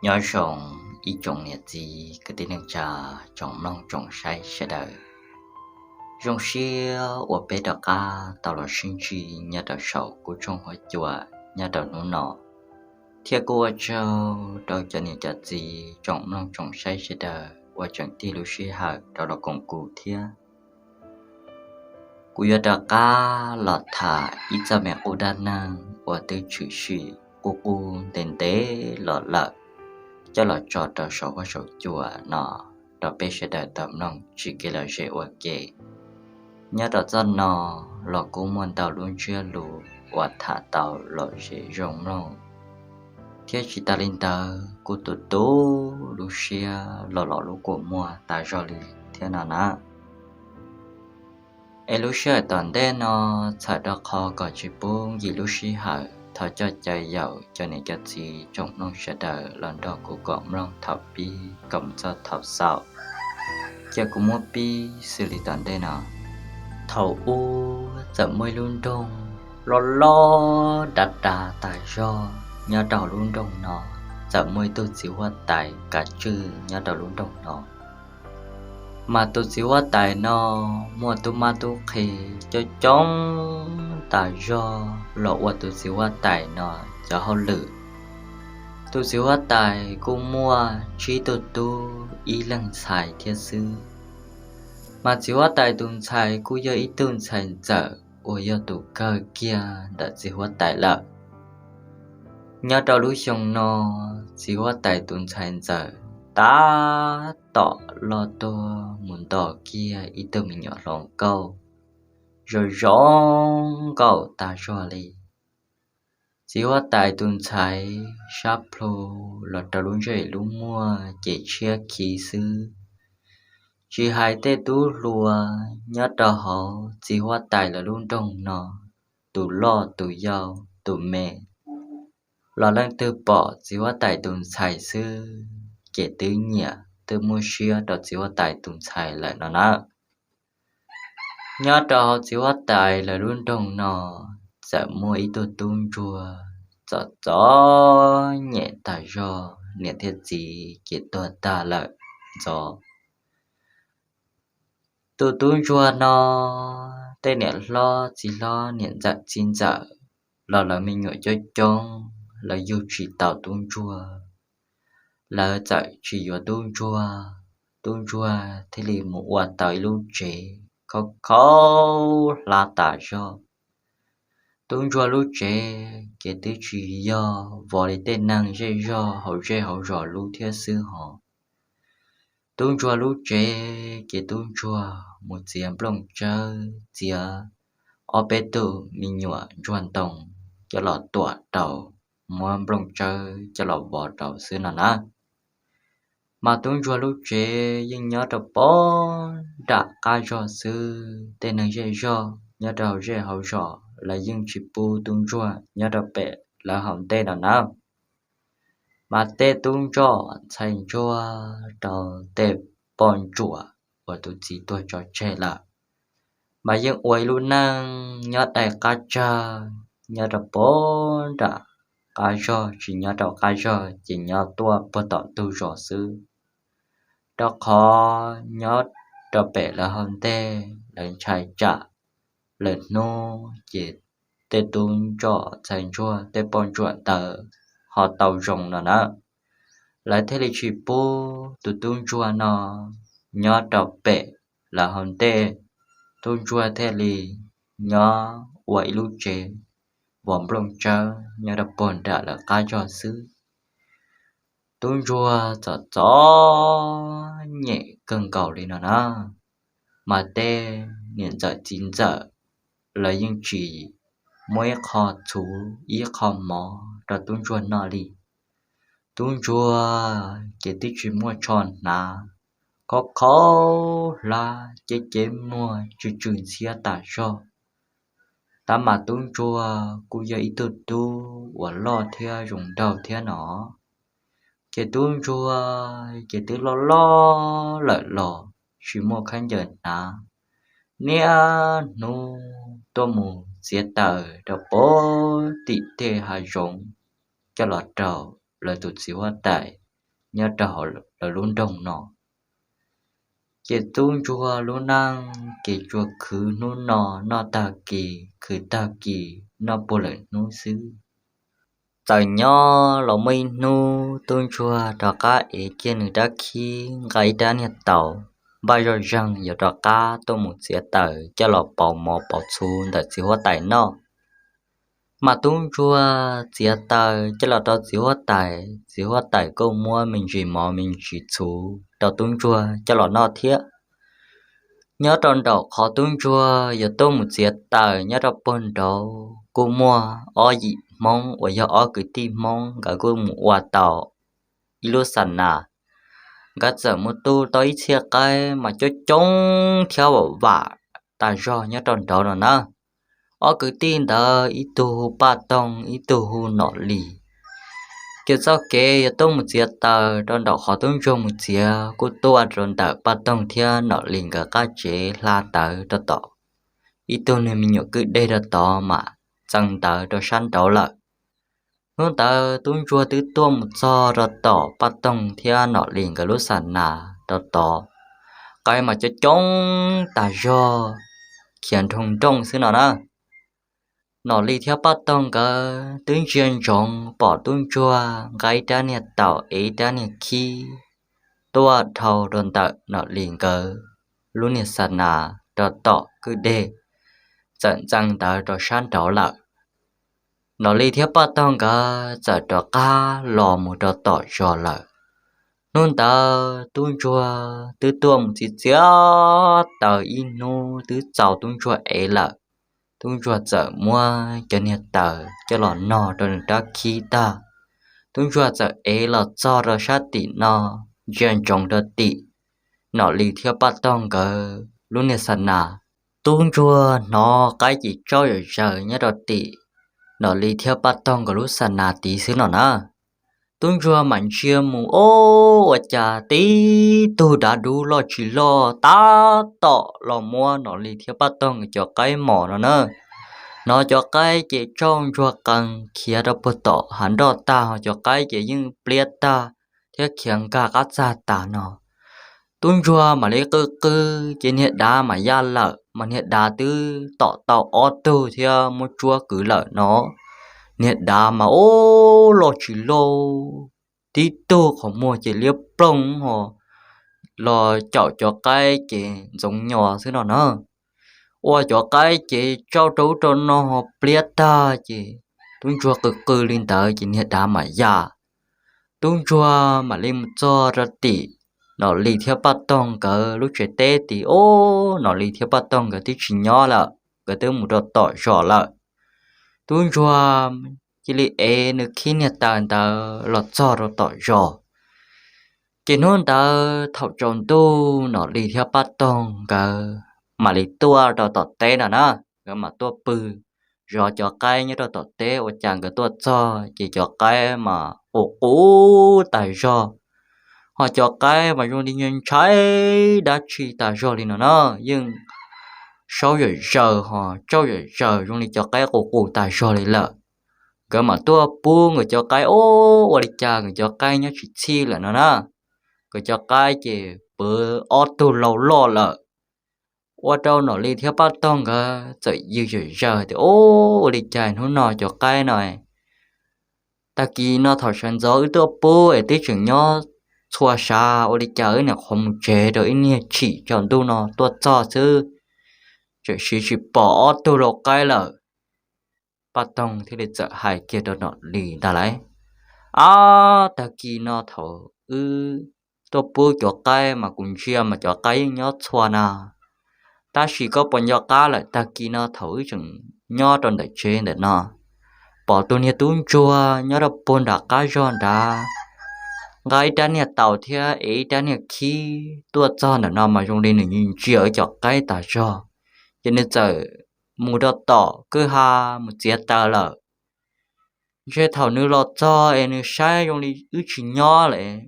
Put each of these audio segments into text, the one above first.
Nyob zoo ib tsoom niam txiv kwv tij neej tsa, tsoom mloog tsoom saib sawv daws. Zoo siab uas peb rov qab tau los sib ntsib nyob rau saum kuv tshooj huab cua nyob rau hnub no, thiab kuj ua tsaug rau cov niam cov txiv tsoom mloog tsoom saib sawv daws uas tseem tig lub sij hawm rov los koom kuv thiab. Kuv yuav rov qab los tham ib txoj me qub dab neeg uas twb tshwm sim qub qub ntev ntev los lawm, coj los tso rau saum huab saum cua no rau peb sawv daws tau mloog tsis kev lom zem ua ke. Nyob rau txoj no los kuj muaj ntau lub ntsiab lus uas tham tau lom zem zoo mloog, thiab tsis tas li ntawd kuj tu tu lub siab los los lub kua muag tas zog li thiab no na. Es lub sij hawm tom ntej no, txhawm rau qhov kom tsis pub nkim lub sij hawm, thov coj caw yaum cov niam cov txiv tsoom mloog sawv daws los nrog kuv koom mloog thaum pib kom mus txog thaum xaus. Ces kuv muab pib xws li tom ntej no. Thaum ub txawm muaj ib lub nroog loj loj dav dav tas zog. Nyob rau hauv lub nroog no txawm muaj ib tug txiv huab tais kav tswj nyob rau lub nroog no. Mas tus txiv huab tais no muaj tub mab tub qhe coob coob tas zog los ua tus txiv huab tais no cov hauj lwm. Tus txiv huab tais kuj muaj tsib tug tub ib leeg ntxhais thiab xwb. Mas txiv huab tais tus ntxhais kuj yog ib tug ntxhais ntxawm uas yog tus kawg kiag ntawm txiv huab tais lawm. Nyob rau lub xyoo no, txiv huab tais tus ntxhais ntxawm tab tom loj tuag mus nto kiag ib tug me nyuam hluas nkauj zoo zoo nkauj tas zog li. Txiv huab tais tus ntxhais sab plhu los rau lub ntsej lub muag ces tshiab khiv xwb. Tsis hais tej tub hluas nyob rau hauv txiv huab tais lawv lub nroog no, tus loj tus yau tus me, los leej twg pom txiv huab tais tus ntxhais xwb ces twb nyiam twb muab siab rau txiv huab tais tus ntxhais lawm no na. Nyob rau hauv txiv huab tais lawv lub nroog no txawm muaj ib tug tub ntsuag txom txom nyem tas zog, niam thiab txiv ces tuag tag lawm ntxov. Tus tub ntsuag no tej niam hlob txiv hlob niam ntxawm txiv ntxawm los lawv me nyuam coob coob, lawv yug tsis tau tub ntsuag, lawv txawm tsis yuav tub ntsuag. Tub ntsuag thiaj li mus ua tau ib lub tsev khaub khaub hlab tas zog. Tub ntsuag lub tsev ces twb tsis yog vov li tej neeg zej zog hauv zej hauv zos lub thiab xwb hos. Tub ntsuag lub tsev ces tub ntsuag mus txiav nplooj tsawb, txiav ob peb tug me nyuam ntsuag ntoo coj los tuam rau, muab nplooj tsawb coj los vov rau xwb no na. Mas tub ntsuag lub tsev yeej nyob rau pog nram qab zog xwb, tej neeg zej zog nyob rau hauv zej hauv zos lawv yeej tsis pub tub ntsuag nyob rau pem lawv hauv ntej no na. Mas tej tub ntsuag ntxhais ntsuag rau tej poj ntsuam uas tus txiv tuag tso tseg lawm, mas yeej ua ib lub neej nyob dai qab tsawg, nyob rau pog nram qab zog, tsis nyob rau qab zog ces nyob tuaj puag tom ntug zos xwb. Rau qhov nyob rau pem lawv hauv ntej lawv ntshai tsam lwm hnub ces tej tub ntsuag ntxhais ntsuag tej poj ntsuam ntawd ho tau zoo no na. Lawv thiaj li tsis pub tus tub ntsuag no nyob rau pem lawv hauv ntej. Tub ntsuag thiaj li nyob ua ib lub tsev vov nplooj tsawb nyob rau puag nram lawv qab zog xwb. Tub ntsuag txom txom nyem kawg nkaus li no na. Mas tej niam ntxawm txiv ntxawm lawv yeej tsis muab ib qho txhuv ib qho mov rau tub ntsuag noj li. Tub ntsuag ces twb tsis muaj tsho hnav, khaub khaub hlab, ceb ceb muag, tsw tsw ntxhiab tas zog. Tab mas tub ntsuag kuj yog ib tug tub uas loj thiab zoo nraug thiab no. Ces tub ntsuag ces twb loj loj lawm los tsis muaj khaub ncaws hnav, niaj hnub tuaj mus txiav taws rau pem tim tej hav zoov coj los rau lawv tus txiv huab tais nyob rau hauv lawv lub nroog no. Ces tub ntsuag lub neej ces tsuas khwv hnub no noj tag kis, khwv tag kis noj puag lawm hnub xwb. Txawm nyob los muaj ib hnub tub ntsuag rov qab ev kiag nws rab khib, nqa ib rab niag taus, npaj zoj zeeg yuav rov qab tuaj mus txiav taws coj los pauv mov pauv txhuv ntawm txiv huab tais noj. Mas tub ntsuag txiav taws coj los rau txiv huab tais, txiv huab tais kuj muab me ntsis mov me ntsis txhuv rau tub ntsuag coj los noj thiab. Nyob rau nraum qhov tub ntsuag yuav tuaj mus txiav taws nyob rau puag nraud kuj muaj ob yim Hmoob uas yog ob kwv tij Hmoob, nkawd kuj mus ua tau ib lub xa nas. Nkawd txawm mus tu tau ib txhiab qaib mas coob coob thiab vam vam tas zog nyob rau nraud no na. Ob kwv tij ntawd ib tug hu Paj Toog, ib tug hu Nom Lis. Ces txoj kev yuav tuaj mus txiav taws rau nraum qhov tub ntsuag mus txiav kuj tuaj rau ntawm Paj Toog thiab Nom Lis nkawd qab tsev hla ntawd rau tom ib tug niag me nyuam kwj deg rau tod mas txee ntawd rau sab nraud lawm. Hnub ntawd tub ntsuag twb tuaj mus txog rau tom Paj Toog thiab Nom Lis nkawd lub xa nas rau tod, qaib mas coob coob tas zog, khiav nroog nrooj xwb no na. Nom Lis thiab Paj Toog nkawd twb ntsia ntsoov pom tub ntsuag nqa ib rab niag taus ev ib rab niag khib tuaj dhau rau ntawm Nom Lis nkawd lub niag xa nas rau tom kwj deg, txawm ntxeev ntawd rau sab nraud lawm. Nom Lis thiab Paj Toog nkawd txawm rov qab los mus rau tom zos lawm. Hnub ntawd tub ntsuag twb tuaj mus txiav txiav taws ib hnub twb txaus tub ntsuag ev lawm. Tub ntsuag txawm muab cov niag taws coj los nog rau nws rab khib tag, tub ntsuag txawm ev los txog rau sab tim no, ntsia ntsoov rau tim Nom Lis thiab Paj Toog nkawd lub niag xa nas. Tub ntsuag hnov qaib ces tsaug zom zaws nyob rau tim Nom Lis thiab Paj Toog nkawd lub xa nas tid xwb no na. Tub ntsuag mam ntsia mus, o, ua cas tib tug dav duv loj tsis loj tab tom los muab Nom Lis thiab Paj Toog nkawd cov qaib mos no na. Hnov cov qaib ces tsaug ntsuag qees khiav rau puag tom hav nroj tag, ho cov qaib ces yeej pliab tag thiab khiav nkag qab txag tas no. Tub ntsuag mam li qw qw, ces niag dav mam ya lawm, mas niag dav twb tom tau ob tug thiab muab tsuab kwv lawm no. Niag dav mas, o, loj tsis loj, tib tug qhov muag ces liab ploog ho los caum cov qaib ces ntxoov nyos xwb no na. Ua cov qaib ces tsaug rau ub rau no ho pliab tag ces tub ntsuag qw qw li ntawd ces niag dav mam ya. Tub ntsuag mam li mus txog rau tim Nom Lis thiab Paj Toog nkawd lub tsev teb tid, o, Nom Lis thiab Paj Toog nkawd twb tsis nyob lawm, nkawd twb mus rau tom zos lawm. Tub ntsuag cia li ev nws khib niag taws ntawd los txog rau tom zos. Ces hnub ntawd thaum tsaus ntuj Nom Lis thiab Paj Toog nkawd mam li tuaj rau tom teb no na, nkawd mam tuaj pw zov cov qaib nyob rau tom teb. Ua cas nkawd tuaj txog ces cov qaib mas qus qus tas zog, ho cov qaib mas zoo li ntshai dab tsi tas zog li no na, yeej saub zom zaws ho tsaug zom zaws zoo li cov qaib qus qus tas zog li lawm. Nkawd mam tuaj pub nkawd cov qaib, o, ua li cas nkawd cov qaib nyob tsis txhij lawm no na. Nkawd cov qaib ces pw ob tug lau loj lawm. Ua rau Nom Lis thiab Paj Toog nkawd txawm yws zom zaws tias, o, ua li cas hnub no cov qaib no, tag kis no thaum sawv ntxov wb tuaj pub es twb tseem nyob txhua sav, ua li cas wb niam qhuav mus tsev rau ib niag tshim tsaus ntuj no tuaj txog xwb, tseem siv tsis pom ob tug lau qaib lawm. Paj Toog thiaj li txawm hais kiag rau Nom Lis ntag lauj, ab, tag kis no thaum wb tuaj pub cov qaib mas kuv ntsia mas cov qaib yeej nyob txhua na, tab sis koj puas nco qab lawm tag kis no thaum wb tseem nyob rau ntawm tsev ntawm no, pom tus niag tub ntsuag nyob rau puag nram qab zog nrad, nqa ib rab niag taus thiab ev ib rab niag khib tuaj txog ntawm no mas zoo li nws ntsia wb cov qaib tas zog, ces nws txawm mus rau tom kwj ha mus txiav taws lawm. Ntshe thaum nws los txog es nws saib zoo li wb tsis nyob lawm,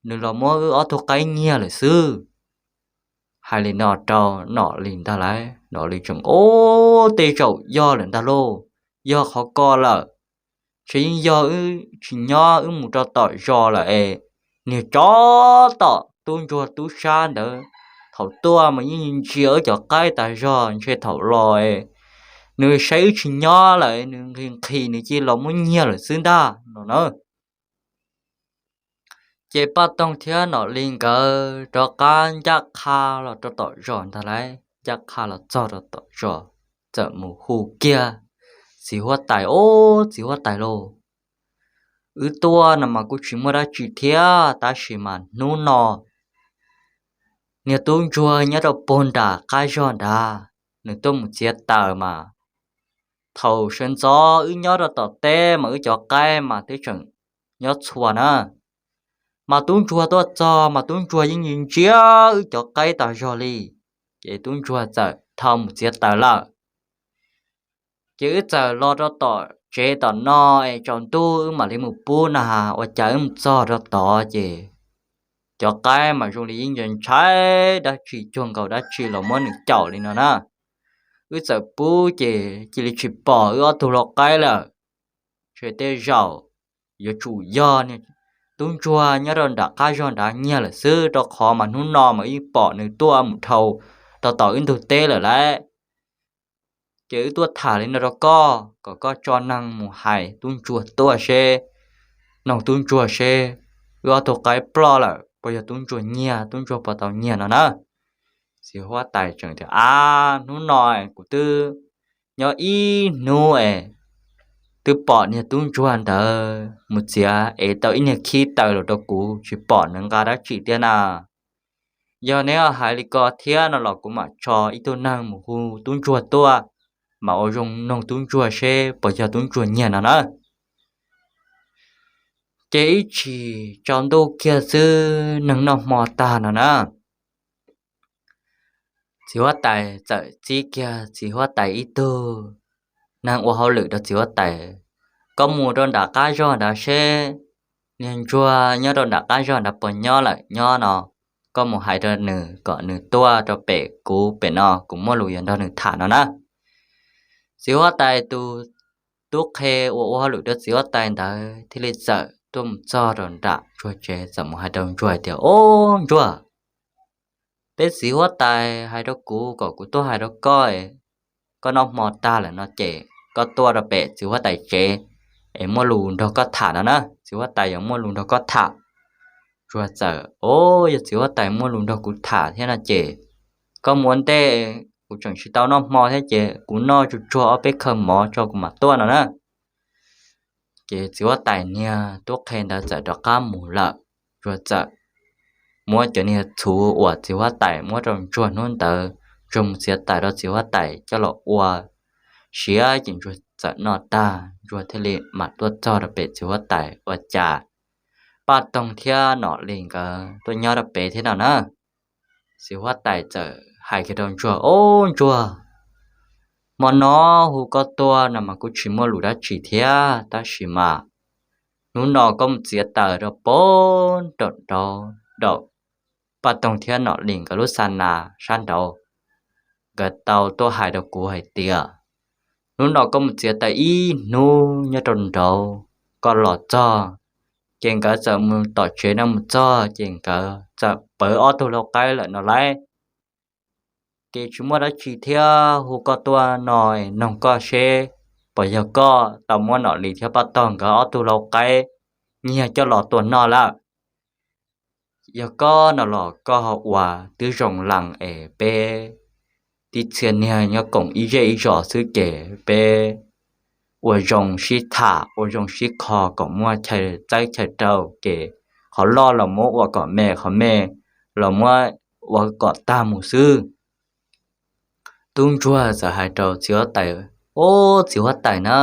nws los muab wb ob tug qaib nyiag lawm xwb. Hais li no rau Nom Lis ntag lauj, Nom Lis tseem, o, tej zaum yog lawm ntag lauj, yog qhov ko lawm. Ntshe yeej yog wb tsis nyob, wb mus rau tom zos lawm es niag tsov tom tub ntsuag tub sab ntawd. Thaum tuaj mas yeej ntsia wb cov qaib tas zog, ntshe thaum los nws saib wb tsis nyob lawm nws nqhis nqhis nws cia li los muab nyiag lawm xwb ntag no na. Ces Paj Toog thiab Nom Lis nkawd rov qab ncaj qha los rau tom zos ntag lauj, ncaj qha los txog rau tom zos, txawm mus hu kiag txiv huab tais, Ob, txiv huab tais lauj, wb tuaj no mas kuj tsis muaj dab tsi thiab, tab sis mas hnub no niag tub ntsuag nyob rau puag nram qab zog nrad, nws tuaj mus txiav taws mas thaum sawv ntxov wb nyob rau tom teb mas wb cov qaib mas twb tseem nyob txhua na, mas tub ntsuag tuaj txog mas tub ntsuag yeej ntsia wb cov qaib tas zog li, ces tub ntsuag txawm dhau mus txiav taws lawm. Ces wb txawm los rau tom tsev tom no es tsaus ntuj wb mam li mus pub na, ua cas wb mus txog rau tod ces cov qaib mas zoo li yeej ntshai dab tsi, cuag nkaus dab tsi los muab nws caum li no na. Wb txawm pub ces cia li tsis pom wb ob tug lau qaib lawm. Ntshe tej zaum yuav tsum yog tub ntsuag nyob rau nram qab zog nrad nyiag lawm xwb, rau qhov mas hnub no mas wb yeej pom nws tuaj mus dhau rau tom wb ntug teb lawm lauj. Ces wb tuaj tham li no rau koj, kom koj tso neeg mus hais tub ntsuag tuaj seb, noog tub ntsuag seb wb ob tug qaib ploj lawm puas yog tub ntsuag nyiag, tub ntsuag puas tau nyiag no na. Txiv huab tais tseem tias, Ab, hnub no kuv twb nyob ib hnub es twb pom niag tub ntsuag ntawd mus txiav es tau ib niag khib taws los rau kuv, tsis pom nws nqa dab tsi thiab na. Yog neb hais li ko thiab no los kuv mam tso ib tug neeg mus hu tub ntsuag tuaj, mam ua zoo noog tub ntsuag seb puas yog tub ntsuag nyiag no na. Ces ib chim tsaus ntuj kiag xwb, neeg noj hmo tag no na, txiv huab tais txawm txib kiag txiv huab tais ib tug neeg ua hauj lwm rau txiv huab tais, Koj mus rau nram qab zog nrad seb niag ntsuag nyob rau nram qab zog nrad puas nyob lawm, nyob no koj mus hais rau nws kom nws tuaj rau pem kuv pem no, kuv muaj lus yuav nrog nws tham no na. Txiv huab tais tus tub qhe uas ua hauj lwm rau txiv huab tais ntawd thiaj li txawm tuaj mus txog rau nram ntsuag tsev, txawm mus hais rau ntsuag hais tias, Ob ntsuag, peb txiv huab tais hais rau kuv kom kuv tuaj hais rau koj, koj noj hmo tag lawm no ces koj tuaj rau pem txiv huab tais tsev es muaj lus nrog koj tham no na, txiv huab tais yuav muaj lus nrog koj tham. Ntsuag txawm, Ob, yog txiv huab tais muaj lus nrog kuv tham thiab no ces koj mus ua ntej, kuv tseem tsis tau noj hmo thiab ces kuv noj tsuag tsuag ob peb khaw mov tso kuv mam tuaj no na. Ces txiv huab tais niag tub qhe ntawd txawm rov qab mus lawm. Ntsuag txawm muab cov niag txhuv uas txiv huab tais muab rau ntsuag hnub ntawd ntsuag mus txiav taws rau txiv huab tais coj los ua siav ces ntsuag txawm noj tag ntsuag thiaj li mam tuaj txog rau pem txiv huab tais ua cas Paj Toog thiab Nom Lis nkawd tuaj nyob rau pem thiab no na. Txiv huab tais txawm hais kiag rau ntsuag, Ob ntsuag, hmo no hu koj tuaj no mas kuj tsis muaj lus dab tsi thiab, tab sis mas hnub no koj mus txiav taws rau pem nraum nraud, nraum Paj Toog thiab Nom Lis nkawd lub xa nas sab nraud, nkawd tau tuaj hais rau kuv hais tias hnub no koj mus txiav taws ib hnub nyob rau nraud, koj los txog ces nkawd txawm mus tom tsev no mus txog ces nkawd txawm pawv ob tug lau qaib lawm no lauj. Ces tsis muaj dab tsi thiab, hu koj tuaj no noog koj seb puas yog koj tau muab Nom Lis thiab Paj Toog nkawd ob tug lau qaib nyiag coj los tua noj lawm. Yog koj no los koj ho ua twb zoo lees es peb tib txhia niag nyob koom ib zej ib zos xwb ces peb ua zoo sib tham ua zoo sib kho kom muaj chaw txawb chaw rau ces qhov loj los muab ua kom me, qhov me los muab ua kom tag mus xwb. Tub ntsuag txawm hais rau txiv huab tais, Ob, txiv huab tais na,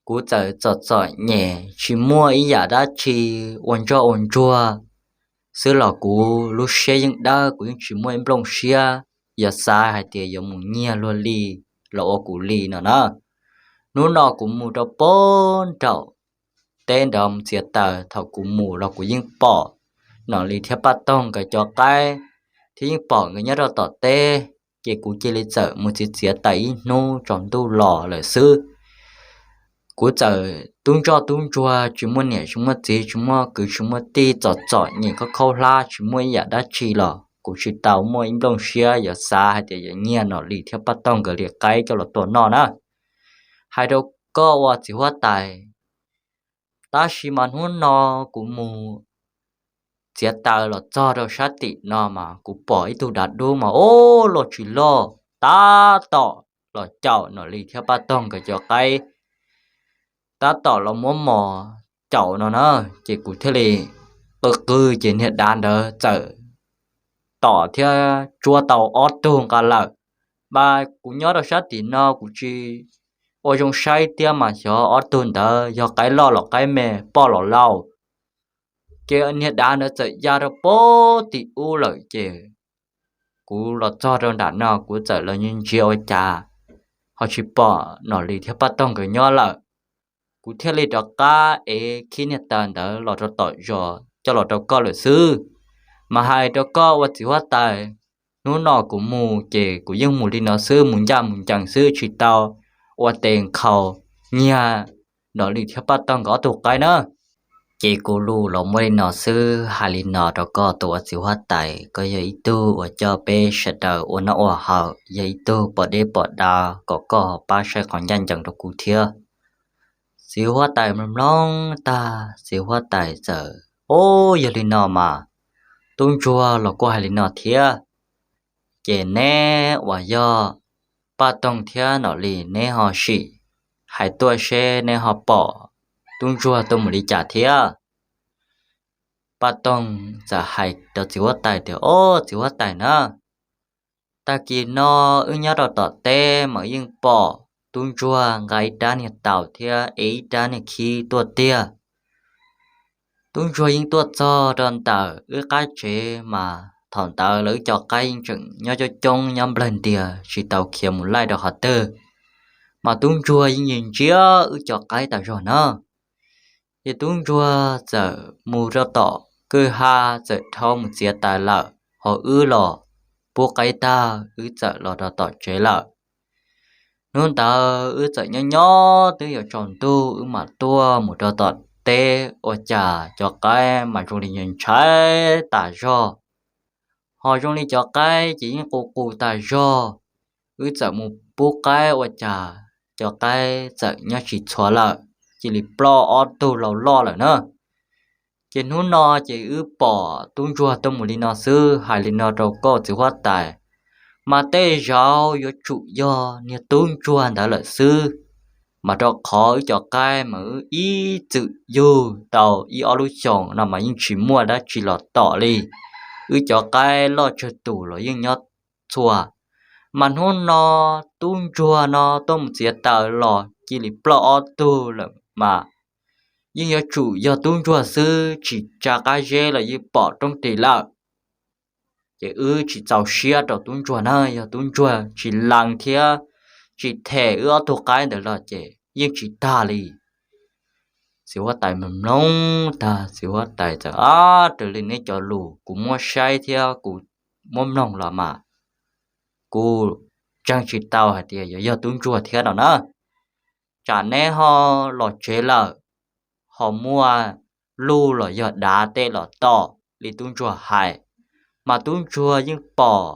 kuv txawm txom txom nyem tsis muaj ib yam dab tsi ua ntsoj ua ntsuag xwb los kuv lub siab yeej dawb, kuv yeej tsis muaj ib nplooj siab yuav xav hais tias yuav mus nyiag luag li los ua kuv li no na. Hnub no kuv mus rau pem nraum teb nrad mus txiav taws, thaum kuv mus los kuv yeej pom Nom Lis thiab Paj Toog nkawd cov qaib thiab yeej pom nkawd nyob rau tom teb, ces kuv cia li txawm mus txiav txiav taws ib hnub tsaus ntuj los lawm xwb. Kuv txawm tub ntsoj tub ntsuag, tsis muaj niam tsis muaj txiv, tsis muaj kwv tsis muaj tij, txom txom nyem khaub khaub hlab, tsis muaj ib yam dab tsi los kuv tsis tau muaj ib nplooj siab yuav xav hais tias yuav nyiag Nom Lis thiab Paj Toog nkawd li qaib coj los tua noj na. Hais rau koj ua txiv huab tais, tab sis mas hnub no kuv mus txiav taws los txog rau sab tim no mas kuv pom ib tug dav dub mas ub loj tsis loj, tab tom los caum Nom Lis thiab Paj Toog nkawd cov qaib, tab tom los muab mos caum no na. Ces kuv thiaj li qw qw ces niag dav ntawd txawm tom thiab tsuab tau ob tug nqa lawm. Mas kuv nyob rau sab tim no kuv tsis ua zoo saib thiab mas xyov ob tug ntawd yog qaib loj los qaib me, poj los laus. Ces niag dav ntawd txawm ya rau pem tim ub lawm ces kuv los txog rau nram no kuv txawm los ntsia ua cas ho tsis pom Nom Lis thiab Paj Toog nkawd nyob lawm. Kuv thiaj li rov qab ev khib niag taws ntawd los rau tom zos coj los rau koj lawm xwb. Mas hais rau koj ua txiv huab tais, hnub no kuv mus ces kuv yeej mus li no xwb, mus ncaj mus ncees xwb, tsis tau ua tes nkhaus nyiag Nom Lis thiab Paj Toog nkawd ob tug qaib na. Ces kuv lus los muaj li no xwb, hais li no rau koj tus ua txiv huab tais, koj yog ib tug uas coj peb sawv daws ua noj ua haus, yog ib tug pom deb pom dav kom koj ho pab saib qhov ncaj ncees rau kuv thiab. Txiv huab tais mloog mloog tag, txiv huab tais txawm, Ub, yog li no mas, tub ntsuag los kuj hais li no thiab. Ces neb uas yog Paj Toog thiab Nom Lis neb ho sim hais tuaj seb neb ho pom tub ntsuag tuaj mus li cas thiab. Paj Toog txawm hais rau txiv huab tais tias, Ob, txiv huab tais na, tag kis no wb nyob rau tom teb mas yeej pom tub ntsuag nqa ib rab niag taus thiab ev ib rab niag khib tuaj tiag. Tub ntsuag yeej tuaj txog rau ntawm wb qab tsev mas thaum ntawd los wb cov qaib yeej tseem nyob coob coob nyob nplawg ntiag tsis tau khiav mus laij rau qhov twg. Mas tub ntsuag yeej ntsia wb cov qaib tas zog na. Ces tub ntsuag txawm mus rau tom kwj ha txawm dhau mus txiav taws lawm, ho wb los pub qaib tag wb txawm los rau tom tsev lawm. Hnub ntawd wb txawm nyob nyob twb yuav tsaus ntuj wb mam tuaj mus rau tom teb ua cas cov qaib mas zoo li ntshai tas zog. Ho zoo li cov qaib ces yeej qus qus tas zog. Wb txawm mus pub qaib ua cas cov qaib txawm nyob tsis txhua lawm, cia li ploj ob tug laus loj lawm na. Ces hnub no ces wb pom tub ntsuag tuaj mus li no xwb, hais li no rau koj txiv huab tais, mas tej zaum yuav tsum yog niag tub ntsuag ntawd lawm xwb. Mas rau qhov wb cov qaib mas wb ib txwm yug tau ib ob lub xyoos no mas yeej tsis muaj dab tsi los tom li. Wb cov qaib loj tsawg tus los yeej nyob txhua. Mas hnub no tub ntsuag no tuaj mus txiav taws los cia li ploj ob tug lawm mas yeej yuav tsum yog tub ntsuag xwb, tsis tsa qab zeb los yeej pom roob ris lawm. Ces wb tsis txaus siab rau tub ntsuag na, yog tub ntsuag tsis lees thiab tsis them wb ob tug qaib ntawd los ces yeej tsis tag li. Txiv huab tais mloog mloog tag, txiv huab tais txawm, Ab, raws li neb cov lus kuv muab saib thiab kuv muab mloog los mas kuv ntseeg tsis tau hais tias yuav yog tub ntsuag thiab no na. Tsam neb ho los tsev lawm, ho muaj luj los yog dav tej los tom li tub ntsuag hais, mas tub ntsuag yeej pom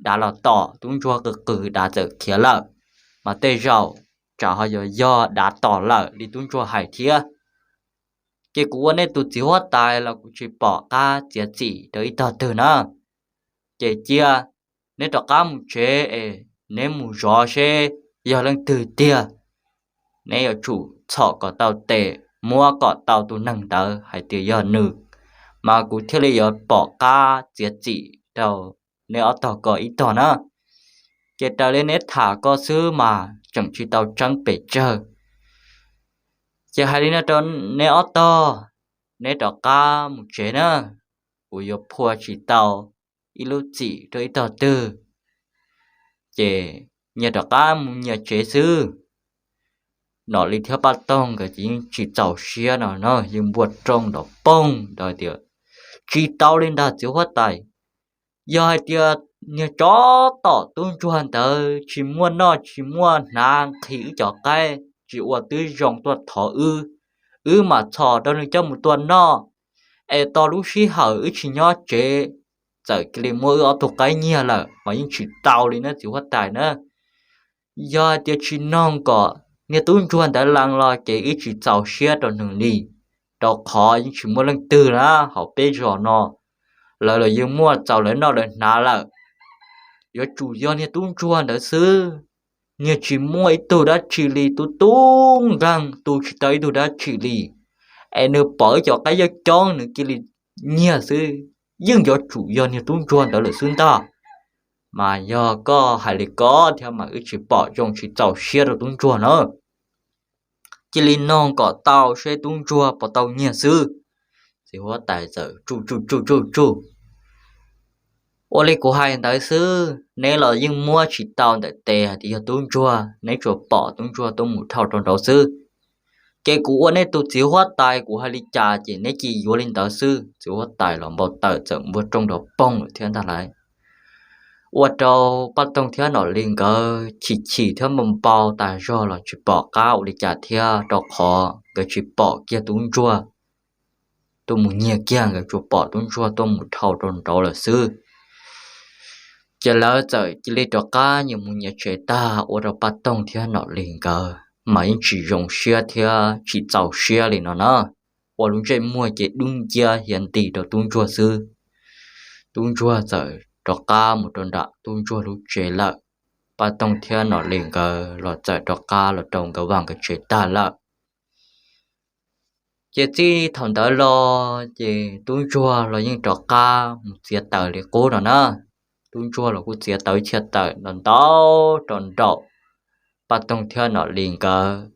dav los tom, tub ntsuag qw qw dav txawm khiav lawm, mas tej zaum tsam ho yuav yog dav tom lawm li tub ntsuag hais thiab. Ces kuv ua nej tus txiv huab tais los kuv tsis pom qab txiav txim rau ib tog twg na. Ces cia neb rov qab mus tsev es neb mus zov seb yog leej twg tiag. Neb yuav tsum txhom kom tau tes, muab kom tau tus neeg ntawd hais tias yog nws, mas kuv thiaj li yuav pom qab txiav txim rau neb ob tog ko ib tog na. Ces raws li neb tham ko xwb mas tseem tsis tau tseeb pes tsawg. Ces hais li no rau neb ob tog, neb rov qab mus tsev na, kuv yuav phua tsis tau ib lub txim rau ib tog twg, ces nyias rov qab mus nyias tsev xwb. Nom Lis thiab Paj Toog nkawd ces yeej tsis txaus siab no na, yeej npuaj rooj nrov poog nrov tias, Tsis tau li ntag txiv huab tais, yog hais tias niag tsov tom tub ntsuag ntawd tsis muaj noj tsis muaj hnav nqhis wb cov qaib, tsis ua twb zoo tuaj thov wb, wb mam txhom rau nws coj mus tua noj, es tos lub sij hawm wb tsis nyob tsev, txawm cia li muab wb ob tug qaib nyiag lawm mas yeej tsis tau li na txiv huab tais na. Yog hais tias tsis noog kom niag tub ntsuag ntawd lees los ces wb tsis txaus siab rau nws li, rau qhov yeej tsis muaj leej twg na hauv peb zos no, lawv los yeej muaj txaus lawv noj lawv hnav lawm. Yuav tsum yog niag tub ntsuag ntawd xwb, niag tsis muaj ib tug dab tsi li, tub tub nkeeg tu tsis tau ib tug dab tsi li, es nws pom wb cov qaib coob coob nws cia li nyiag xwb, yeej yuav tsum yog niag tub ntsuag ntawd lawm xwb ntag. Mas yog koj hais li ko thiab mas wb tsis pom zoo tsis txaus siab rau tub ntsuag na. Cia li noog kom tau seb tub ntsuag puas tau nyiag xwb. Txiv huab tais txawm tsuj tsuj tsuj tsuj tsuj, ua li kuv hais ntawd xwb, neb los yeej muab tsis tau ntawm tes hais tias yog tub ntsuag, neb tsuas pom tub ntsuag tuaj mus dhau rau nraud xwb. Ces kuv ua nej tus txiv huab tais kuv hais li cas ces neb cia yuav li ntawd xwb. Txiv huab tais los npau taws txawm npua rooj nrov poog lawm thiab ntag lauj. Ua rau Paj Toog thiab Nom Lis nkawd chim chim thiab npau npau tas zog los tsis pom qab ua li cas thiab, rau qhov nkawd tsis pom kiag tub ntsuag tuaj mus nyiag kiag, nkawd tsuas pom tub ntsuag tuaj mus dhau rau nraud lawm xwb. Ces lawv txawm cia li rov qab nyias mus nyias tsev tag, ua rau Paj Toog thiab Nom Lis nkawd mas yeej tsis zoo siab thiab tsis txaus siab li no na. Ua lub ntsej muag ces dub nciab hiav nti rau tub ntsuag xwb. Tub ntsuag txawm rov qab mus rau nram tub ntsuag lub tsev lawm. Paj Toog thiab Nom Lis nkawd los txawm rov qab los rau nkawd vaj nkawd tsev tag lawm. Ces txij thaum ntawd los ces tub ntsuag los yeej rov qab mus txiav taws li qub no na. Tub ntsuag los kuj txiav tau ib txhia taws ntau ntau rau nraum Paj Toog thiab Nom Lis nkawd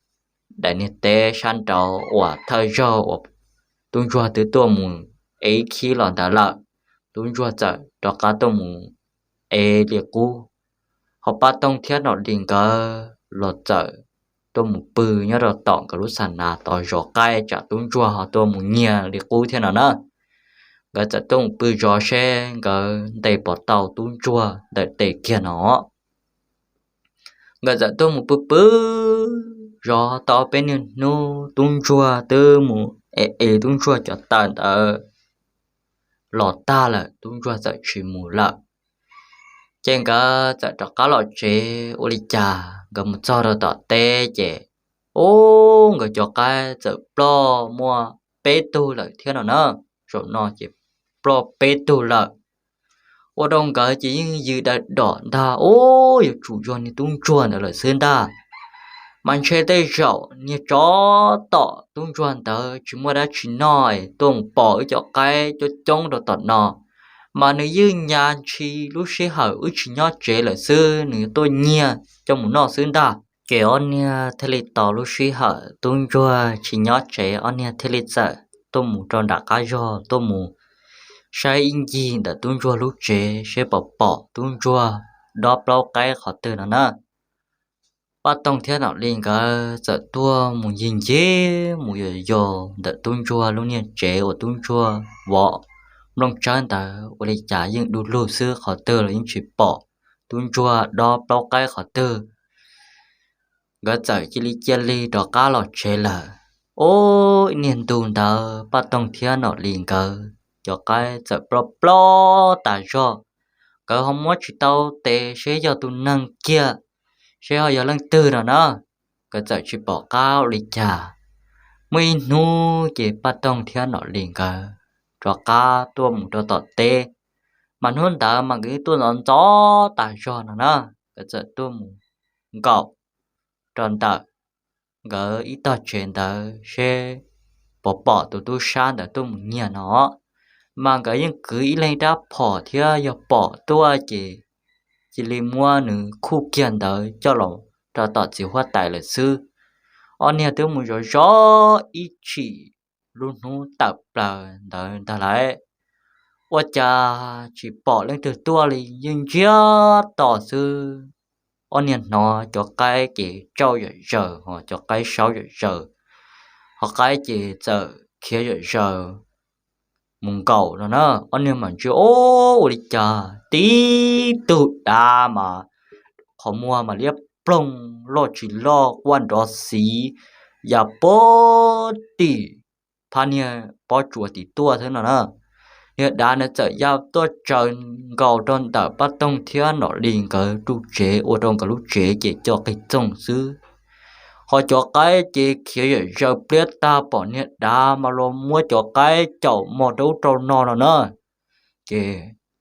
daim niag teb sab nraud uas thawj zaug uas tub ntsuag twb tuaj mus ev ib khib los ntawd lawm. Tub ntsuag txawm rov qab tuaj mus ev li qub. Ho Paj Toog thiab Nom Lis nkawd los txawm tuaj mus pw nyob rau tom nkawd lub xa nas tod zov qaib tsam tub ntsuag ho tuaj mus nyiag li qub thiab no na. Nkawd txawm tuaj mus pw zov seb nkawd ntes puas tau tub ntsuag ntawm tes kiag no. Nkawd txawm tuaj mus pw pw zov tau peb niag hnub, tub ntsuag twb mus ev ev tub ntsuag cov taws ntawd los tag lawm, tub ntsuag txawm tsis mus lawm. Ces nkawd txawm rov qab los tsev ua li cas, nkawd mus txog rau tom teb ces, ub, nkawd cov qaib txawm ploj muaj peb tug lawm thiab no na. Zaum no ces ploj peb tug lawm. Ua rau nkawd ces yeej yws daws dom ntag, ub, yuav tsum yog niag tub ntsuag ntawd lawm xwb ntag. Mas ntshe tej zaum niag tsov tom tub ntsuag ntawd tsis muaj dab tsi noj es tuaj mus pom wb cov qaib coob coob rau tom no, mas nws yeej nyas ntshis lub sij hawm wb tsis nyob tsev lawm xwb, nws tuaj nyiag coj mus noj xwb ntag. Ces ob niag thiaj li tos lub sij hawm tub ntsuag tsis nyob tsev, ob niag thiaj li txawm tuaj mus rau nram qab zog tuaj mus saib ib ncig ntawm tub ntsuag lub tsev seb puas pom tub ntsuag dob plaub qaib qhov twg no na. Paj Toog thiab Nom Lis nkawd txawm tuaj mus ncig ncig mus yos yos ntawm tub ntsuag lub niag tsev uas tub ntsuag vov nplooj tsawb ntawd ua li cas yeej du lug xwb, qhov twg los yeej tsis pom tub ntsuag dob plaub qaib qhov twg. Nkawd txawm cia li cia li rov qab los tsev lawm. Ub, ib niag ntu ntawd Paj Toog thiab Nom Lis nkawd cov qaib txawm ploj ploj tas zog. Nkawd ho muab tsis tau tes seb yog tus neeg kiag, seb ho yog leej twg no na. Nkawd txawm tsis pom qab ua li cas. Muaj ib hnub ces Paj Toog thiab Nom Lis nkawd rov qab tuaj mus rau tom teb, mas hnub ntawd mas nkawd yeej tuaj ntxov ntxov tas zog no na. Nkawd txawm tuaj mus nkaum rau ntawm nkawd ib tog tsev ntawd seb puas pom tus tub sab ntawd tuaj mus nyiag no. Mas nkawd yeej kwv ib leeg rab phom thiab yog pom tuaj ces cia li muab nws khuj kiag ntawd coj los rau tom txiv huab tais lawm xwb. Ob niag twb mus zov zov ib chim lub hnub tawm plaws ntawd ntag lauj, ua cas tsis pom leej twg tuaj li, yeej ntsiag to xwb. Ob niag hnov cov qaib ces tsauj zom zaws, ho cov qaib saub zom zaws, ho qaib ces txawm khiav zom zaws mus nkaum no na. Ob niag mam ntsia, o, ua li cas tib tug dav mas qhov muag mas liab nplooj loj tsis loj quaj nrov xiv ya puag tim phab niag pob tsuas tim tuaj xwb no na. Niag dav ntawd txawm ya tuaj tsaws nkaus rau ntawm Paj Toog thiab Nom Lis nkawd lub tsev, ua rau nkawd lub tsev ces co qig txoog xwb. Ho cov qaib ces khiav yam zaws pliab tag, pom niag dav mas los muab cov qaib caum mos rau ub rau no no na. Ces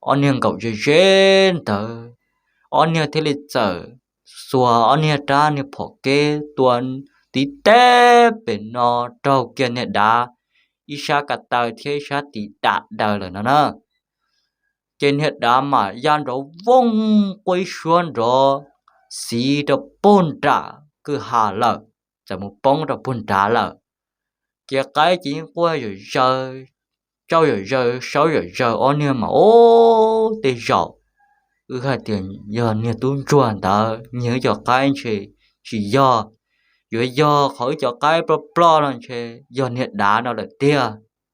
ob niag nkaum ze ze ntawd, ob niag thiaj li txawm xuas ob niag rab niag phom keb tua tiv teb pem no raug kiag niag dav ib sab ko taw thiab ib sab tis dam daws lawm no na. Ces niag dav mas ya nrov vooj quaj ib suab nrov xiv rau puag nram kwj ha lawm, txawm mus poob rau puag nrad lawm. Ces qaib ces yeej quaj yam zaws, tsauj yam zaws, saub yam zaws, ob niag mas ub tej zaum wb hais tias yog niag tub ntsuag ntawd nyiag wb cov qaib ntshe tsis yog, yuav yog qhov wb cov qaib ploj ploj no ntshe yog niag dav no lawm tiag